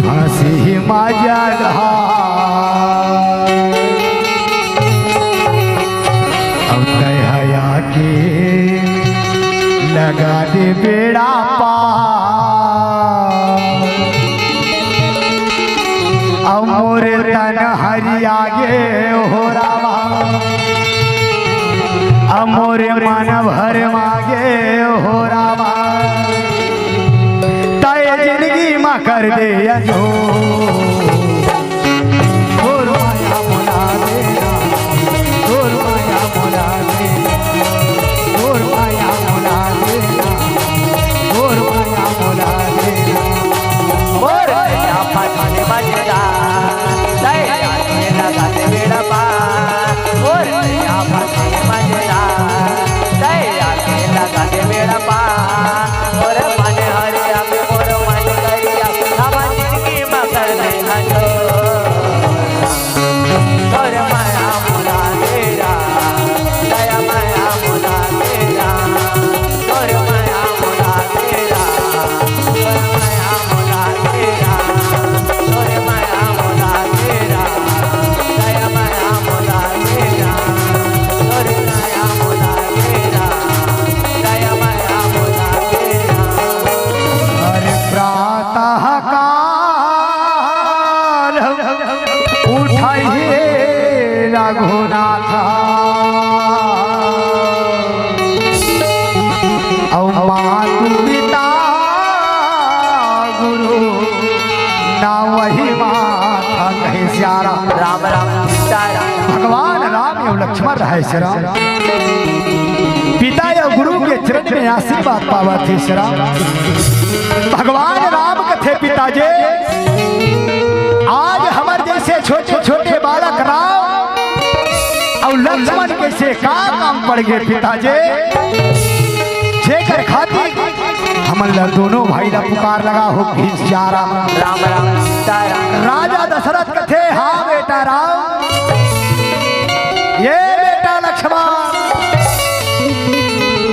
फांसी मा जगहा, अब दया के लगा दे बेड़ा पार। अब मोर तन हरिया गे हो रामा, अब मोर मन भरमा गे हो रामा, तैं जिनगी मा कर दे अंजोर। तोर माया मोला देना, तोर माया मोला देना, तोर माया मोला देना, तोर माया मोला देना। मोर नैया फांसी मा जगहा, दया के लगा दे बेड़ा पार। मोर नैया फांसी मा जगहा, दया के लगा दे बेड़ा पार। मोर मन हरिया गे, मोर मन करिया, अब जिनगी मा कर दे अंजोर। तोर माया मोला देना, दया माया मोला देना, तोर माया मोला देना, तोर माया मोला देना, तोर माया मोला देना, दया माया मोला देना, तोर माया मोला देना, दया माया मोला देना। अरे प्रातः काल उठहि रघुनाथ, अउ मातु पिता गुरु नावहि माथा, कहे सियाराम। राम राम सीताराम। भगवान राम अउ लक्ष्मण रहे सियाराम, पिता अउ गुरु के चरण में आशीर्वाद पावत हे सियाराम। भगवान राम कथे, पिताजी, आज हमर जइसे छोटे छोटे बालक राम अउ लक्ष्मण कइसे का काम पड़ गे पिताजी, जेकर खातिर हमन ला दोनों भाई ला पुकार लगा हो, कहे सियाराम। राम राम सीताराम। राजा दशरथ कथे, हाँ बेटा राम, ये बेटा लक्ष्मण,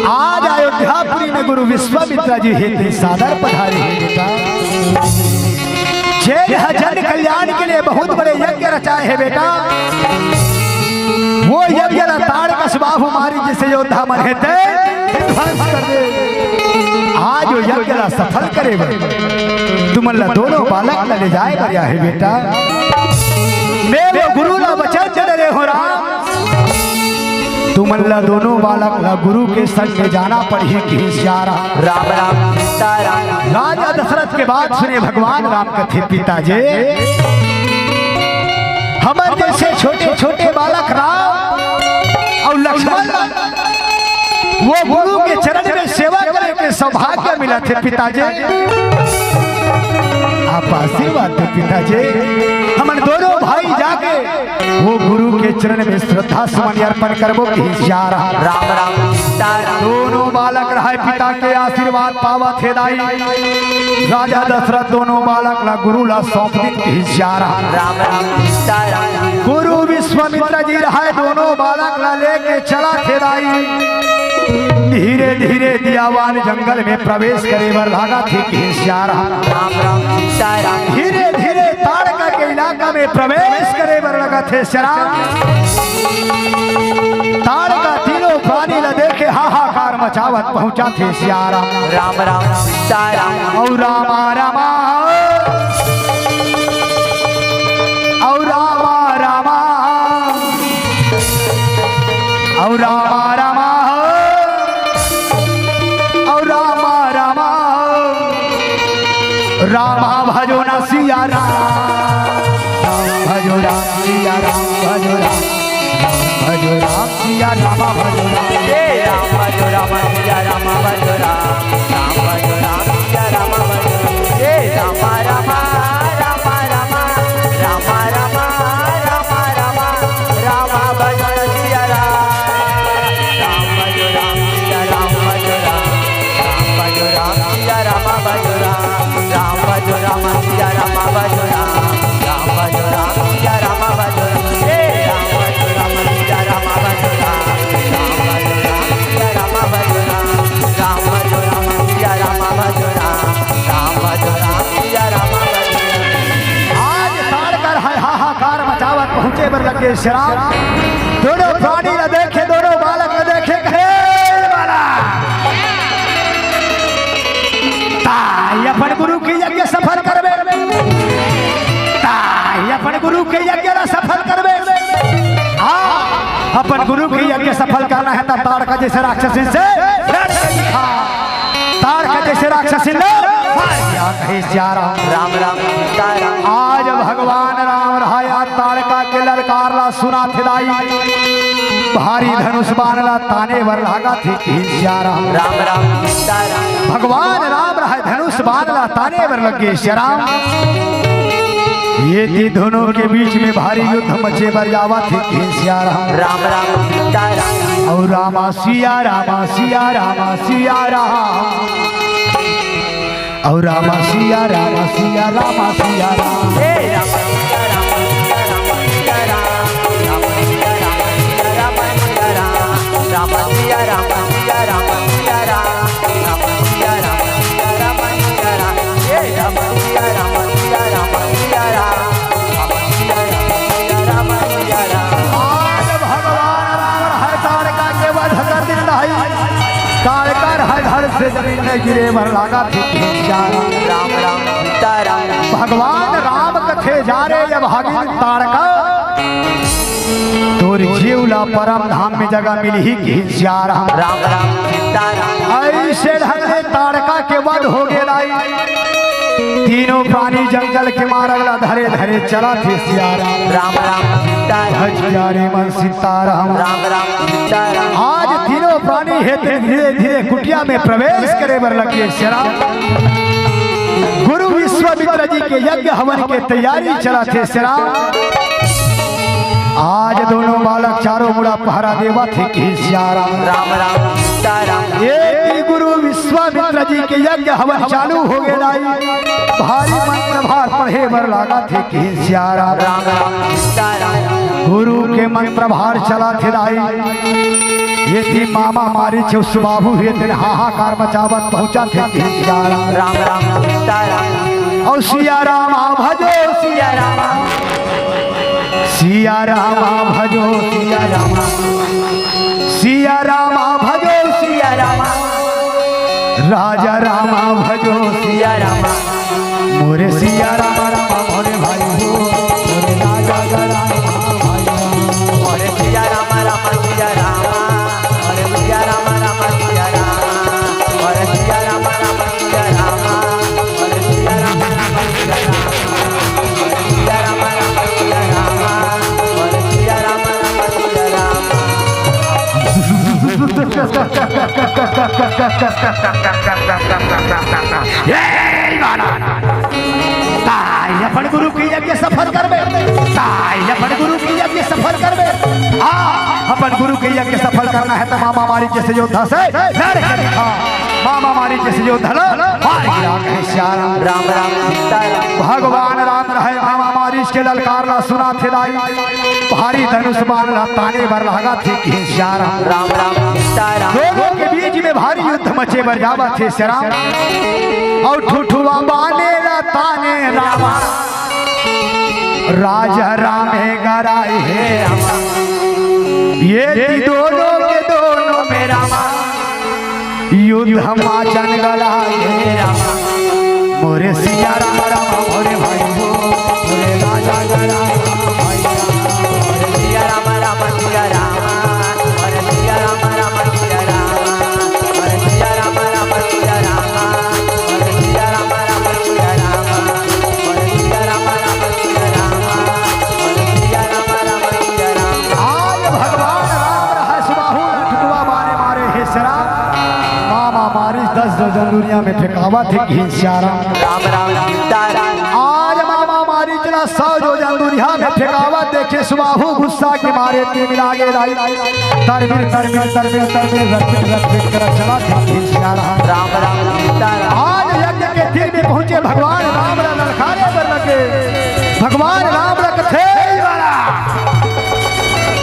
आज अयोध्यापुरी में गुरु विश्वामित्र जी हे, तैं सादर पधारे हे बेटा। जेन ह जन कल्याण के लिए बहुत बड़े यज्ञ रचाए हे बेटा, वो यज्ञ ला ताड़ कस बाहु मारी, जइसे योद्धा मन हे तैं ध्वंस कर दे। आज वो यज्ञ ला सफल करे बर तुमन ला दोनों बालक ला ले जाए बर आहे बेटा। मैं वो गुरु ला वचन दे डरे हों राम, तुमन ला दोनों बालक ला गुरु के संग में जाना पड़ही, कहे सियाराम। राम राम सीताराम। राजा दशरथ के बात सुने भगवान राम कथे, पिताजी, हमर जइसे छोटे छोटे बालक राम अउ लक्ष्मण ला वो गुरु के चरण में सौभाग्य मिलत हे पिताजी। आप आशीर्वाद दे पिताजी। हमन दोनों भाई जाके वो गुरु के चरण में श्रद्धा सुमन अर्पण करबो कहिस जा रहा। राम राम सीता राम। दोनों बालक रहय पिता के आशीर्वाद पावत हे दाई। राजा दशरथ दोनों बालक ला गुरु ला सौंप दिन कहिस जा रहा। राम राम सीता राम। गुरु विश्वामित्र जी रहय दोनों बालक ला लेके चलत हे दाई। धीरे धीरे दियावान जंगल में प्रवेश करे बर लागत हे कहिस जा रहा। राम राम सीता राम। धीरे धीरे ताड़का के इलाका में प्रवेश करे बर लगत हे श्याम। ताड़का तीनों प्राणी ला देखे हाहाकार मचावत पहुंचत हे श्याम। राम राम सीता राम। औ रामा रामा, औ रामा रामा, औ रामा रामा, औ रामा रामा, रामा भजो ना सिया राम, राम भजो राम सिया राम भजो राम, राम भजो राम सिया राम भजो राम। हे राम भजो राम सिया राम भजो राम, राम भजो राम सिया राम भजो राम। हे रामा रामा, रामा रामा, रामा रामा, रामा रामा, रामा भजो ना सिया राम, राम भजो राम सिया राम भजो राम, राम भजो राम सिया राम भजो राम, राम भजो राम सिया राम भजो राम, राम भजो राम सिया राम भजो राम। हे राम भजो राम सिया राम भजो राम, राम भजो राम सिया राम भजो राम, राम भजो राम सिया राम भजो राम, राम भजो राम सिया राम भजो राम। आज ताड़का रहय हाहाकार मचावत पहुंचे बर लगे श्याम। दोनों प्राणी ला देखे, दोनों बालक ला देखे, कहे, "ए बालक, ताई अपन गुरु के यज्ञ सफल करबे, ताई अपन गुरु के यज्ञ ला सफल करबे।" हाँ, अपन गुरु के यज्ञ सफल करना हे त ताड़का जइसे राक्षसिन से लड़ के दिखा। ताड़का जइसे राक्षसिन ले, भाई, या कहे जा रहा। राम राम सीता राम। आज भगवान राम रहय ताड़का के ललकार ला सुनत हे दाई। भारी धनुष बाण ला ताने बर लागत हे कहिस जा रहा। राम राम सीता राम। भगवान राम रहय धनुष बाण ला ताने बर लगे श्याम। ये ती दोनों के बीच में भारी युद्ध मचे बर जावत हे कहिस जा रहा। राम राम सीता राम। औ रामा सिया रामा सिया रामा सिया राम। औ रामा सिया रामा सिया रामा सिया राम। हे राम सीता राम सीता राम सीता राम। राम सीता राम सीता राम सीता राम। राम सीता राम सीता राम सीता राम। राम सीता राम सीता राम सीता राम। हे राम सीता राम सीता राम सीता राम। आज भगवान राम हर ताड़का के वध कर दिन रहय। ताड़का हर घर से जमीन में गिरे बर लागत हे। राम राम सीता राम। भगवान राम कथे जा रे, जब भागिन ताड़का, तोर जीव ला परम धाम में जगह मिलही कहिस जा रहा। राम राम सीता राम। अइसे ढंग ले ताड़का के वध हो गे दाई। तीनों प्राणी जंगल के मारग ला धरे धरे चलत हे सिया राम। राम राम सीता राम। भज प्यारे मन सीताराम। राम राम सीता राम। आज तीनों प्राणी हे तेन धीरे धीरे कुटिया में प्रवेश करे बर लगे सिया राम। गुरु विश्वामित्र जी के यज्ञ हवन के तैयारी चलत हे सिया राम। आज दोनों बालक चारों मुड़ा पहरा देवत हे कहिस जा रहा। राम राम सीता राम। ये गुरु विश्वामित्र जी के यज्ञ हवन चालू हो गे दाई। भारी मंत्र भार पढ़े बर लागत हे कहिस जा रहा। राम राम सीता राम। गुरु के मंत्र भार चलत हे दाई। ये ती मामा मारीच अउ सुबाहु हे तेन हाहाकार मचावत पहुंचत हे कहिस जा रहा। राम राम सीता राम। औ सिया रामा भजो सिया रामा। सिया रामा भजो सिया रामा। सिया रामा भजो सिया रामा। राजा रामा भजो सिया रामा। मोरे सिया रामा रामा मोरे भाई हो। मोरे राजा रामा भाई हो। मोरे सिया रामा रामा सिया रामा। मोरे सिया रामा रामा सिया रामा। मोरे सिया रामा रामा सिया रामा। मोरे सिया रामा रामा सिया रामा। मोरे सिया रामा रामा सिया रामा। मोरे सिया रामा रामा सिया रामा। ए, बाला, ताई अपन गुरु के यज्ञ सफल करबे, ताई अपन गुरु के यज्ञ सफल करबे। आ, अपन गुरु के यज्ञ सफल करना हे त मामा मारीच जइसे योद्धा से लड़ के दिखा। मामा मारीच जइसे योद्धा ल मार गिरा कहे सिया राम। राम राम सीता राम। भगवान राम रहे मामा मारीच के ललकार ला सुनथे दाई। भारी धनुष बाण ला ताने बर लागथे कहे सिया राम। राम राम सीता राम। दोनों के बीच में भारी युद्ध मचे बर जावथे सिया राम। अउ ठुठुआ बाने ला ताने रामा। राजा राम हे गराई हे रामा। ये ती दोनों के दोनों में रामा। युद्ध मा जन गला हे रामा। मोरे सिया राम राम मोरे भाई हो। मोरे राजा गराई हे भाई। मोरे सिया राम राम सिया राम। मोरे सिया राम राम सिया राम। मोरे सिया राम राम सिया राम। मोरे सिया राम राम सिया राम। मोरे सिया राम राम सिया राम। मोरे सिया राम राम सिया राम। आज भगवान राम रहे सुबाहु लठुआ मारे मारे हे सिया राम। मामा मारीच दस जो जन दुनिया में फेंकावथे कहे सिया राम। राम राम सीता राम। आज मामा मारीच ला सौ जो जन दुनिया में फेंकावत देखे सुबाहु गुस्सा के मारे तीर मिला गे दाई। तरमिर तरमिर तरमिर तरमिर रटमिर रटमिर कर चलाथे कहे सिया राम। राम राम सीता राम। आज यज्ञ के तीर में पहुंचे भगवान राम ला ललकारे बर लगे। भगवान राम ला कथे, "ए बाला,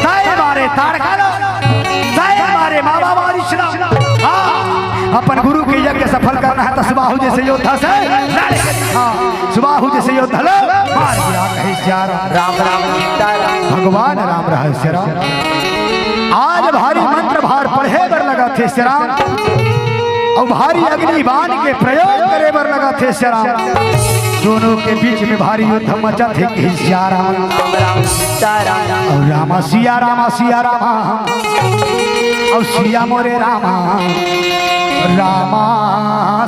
तैं मारे ताड़का ला, तैं मारे मामा मारीच ला।" हाँ, अपन गुरु के यज्ञ सफल करना हे त सुबाहु जइसे योद्धा से लड़ के दिखा। सुबाहु जइसे योद्धा ल मार गिरा कहे सिया राम। राम राम सीता राम। भगवान राम रहे सिया राम। आज भारी मंत्र भार पढ़े बर लगथे सिया राम। अउ भारी अग्नि बाण के प्रयोग करे बर लगथे सिया राम। दोनों के बीच में भारी युद्ध मचथे कहे सिया राम। राम राम सीता राम। अउ रामा सिया रामा सिया रामा। अउ सिया मोरे रामा। रामा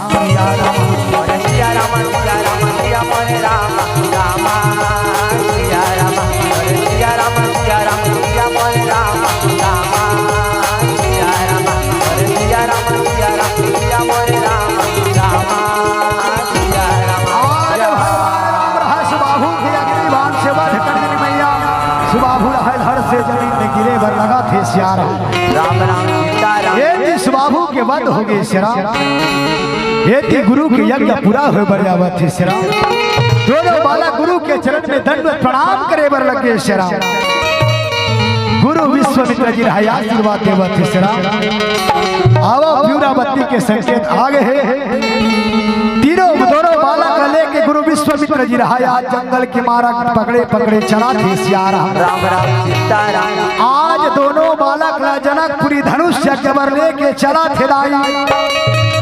सिया रामा। सिया रामा सिया रामा सिया मोरे रामा। रामा सिया रामा। सिया रामा सिया रामा सिया मोरे रामा। रामा सिया रामा। सिया रामा सिया रामा सिया मोरे रामा। रामा सिया रामा। आज भगवान राम रहे सुबाहु के अग्नि बाण से वध कर देनी मैया। सुबाहु रहे धड़ से जमीन में गिरे बर लगथे सिया राम। राम राम सीता राम। ए ती सुबाहु के वध होगे सिया राम। ए ती गुरु के यज्ञ पूरा होय बर जावथे सिया राम। दोनों बालक गुरु के चरण में दंडवत प्रणाम करे बर लगे सिया राम। गुरु विश्वामित्र जी रहे आशीर्वाद देवथे सिया राम। आवव, पिवरा बत्ती के संकेत आ गे हे। तीनों, दोनों बालक ला लेके गुरु विश्वामित्र जी रहे आज जंगल के मारग पकड़े पकड़े चलाथे सिया राम। राम राम सीता राम। आज दोनों बालक ला जनकपुरी धनुष यज्ञ बर लेके चलाथे दाई।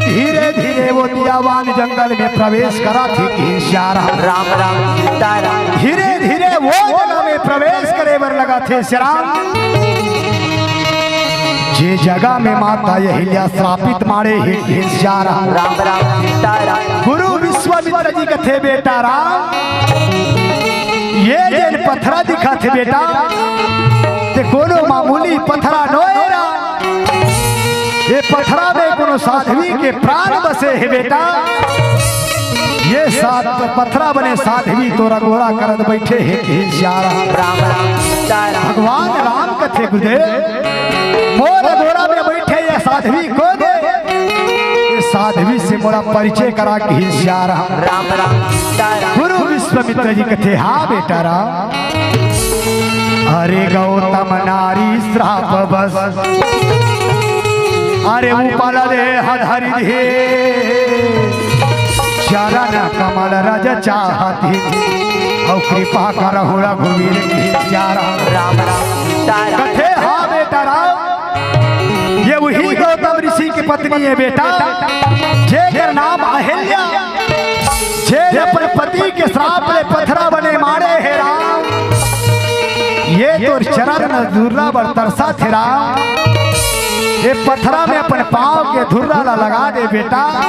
धीरे धीरे वो दियावान जंगल में प्रवेश कराथे कहे सिया राम। राम राम सीता राम। धीरे धीरे वो जगह में प्रवेश करे बर लगथे सिया राम। जे जगह में माता अहिल्या श्रापित मारे हे कहे सिया राम। राम राम सीता राम। गुरु विश्वामित्र जी कथे बेटा राम, ये जेन पथरा दिखथे बेटा, ते कोनो मामूली पथरा नोहे राम। ये पथरा में कोनो साध्वी के प्राण बसे हे बेटा। ये साथ पथरा बने साध्वी तोर अगोरा करत बइठे हे कहे सिया राम। राम राम सीता राम। भगवान राम कथे गुरुदेव, मोर अगोरा में बइठे ये साध्वी कोन ए? ये साध्वी से मोला परिचय करा कहे सिया राम। राम राम सीता राम। गुरु विश्वामित्र जी कथे, हाँ बेटा राम। अरे गौतम नारी श्राप बस, अरे उपल देह धरि धीर, चरण कमल रज चाहत ही, अउ कृपा करहु रघुवीर कहे सिया राम। राम राम सीता राम। कथे, हाँ बेटा राम, ये वही गौतम ऋषि की पत्नी हे बेटा, जेकर नाम अहिल्या, जे अपन पति के श्राप ले पथरा बने मारे हे राम। ये तोर चरण धुर्रा बर तरसथे राम। ये पथरा में अपन पाँव के धुर्रा ला लगा दे बेटा।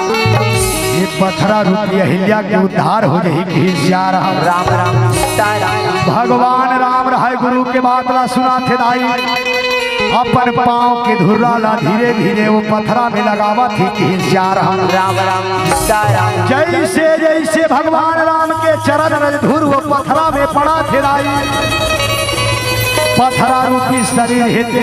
ये पथरा रूपी अहिल्या के उद्धार हो जाही कहे सिया राम। राम राम सीता राम। भगवान राम रहे गुरु के बात ला सुनथे दाई। अपन पाँव के धुर्रा ला धीरे धीरे वो पथरा में लगावत हे कि श्याम राम। राम राम सीताराम। जैसे जैसे भगवान राम के चरण रज धूर वो पथरा में पड़त हे दाई, पथरा रूपी शरीर हे ते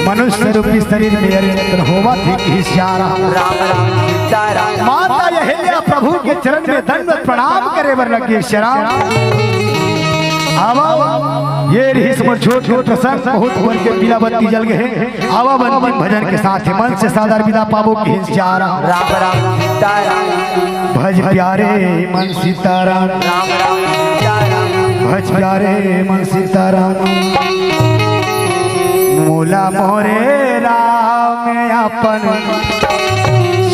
मनुष्य रूपी शरीर में अरिंदन होवत हे कि श्याम राम। राम राम सीताराम। माता अहिल्या प्रभु के चरण में दंडवत प्रणाम करे बर लगे श्याम। आवा, ये रहिस मोर छोट छोट प्रसंग, बहुत मन के पीला बत्ती जल गए हे। आवा, अंतिम भजन के साथ ही मन से सादर विदा पाबो कि श्याम राम। राम राम सीताराम। भज प्यारे मन सीताराम। राम राम सीताराम। भज प्यारे मन सीताराम। मोला मोरे राम अपन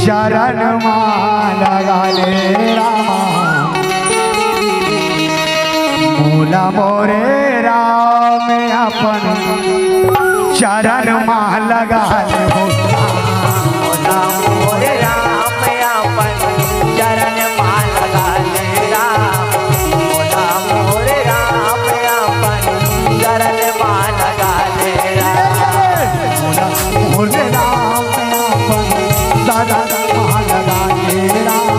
शरण मा लगा ले राम। मोला मोरे राम अपन चरण मा लगा ले हो। मोला मोरे राम अपन चरण मा लगा ले राम। मोला मोरे राम अपन चरण मा लगा ले राम। मोला मोरे राम अपन शरण मा लगा ले राम।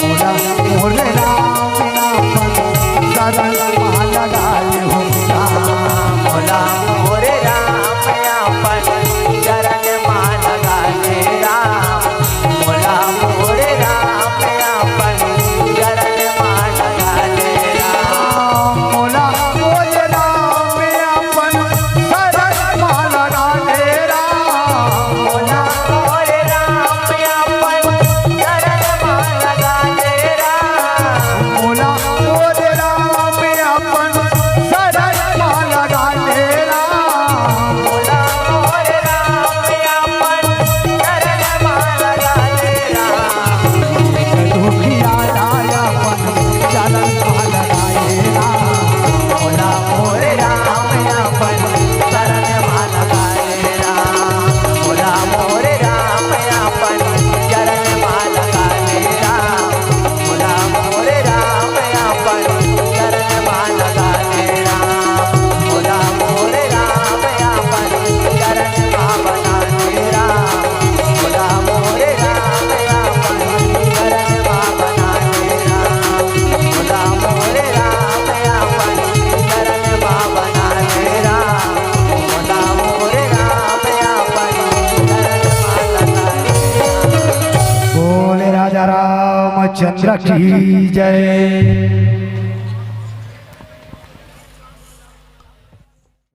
मोला मोरे राम अपन शरण मा लगा ले हो राम। मोला मोरे राम अपन चरण मा लगा ले राम। मोला मोरे राम अपन चरण मा लगा ले राम। मोला मोरे राम अपन शरण मा लगा ले राम। मोला मोरे राम अपन चरण मा लगा ले राम। मोला मोरे राम अपन शरण मा लगा ले राम। मोला मोरे राम अपन चरण मा लगा ले राम। दुखिया लाल अपन चरण मा लगा ले राम। मोला मोरे राम अपन चरण मा लगा ले राम। मोला मोरे राम अपन चरण मा लगा ले राम। मोला मोरे राम अपन चरण मा लगा ले राम। मोला मोरे राम अपन चरण मा बना ले राम। मोला मोरे राम अपन चरण मा बना ले राम। मोला मोरे राम अपन चरण मा बना ले राम। मोला मोरे राम अपन चरण मा लगा ले राम। बोले राजा रामचंद्र की जय।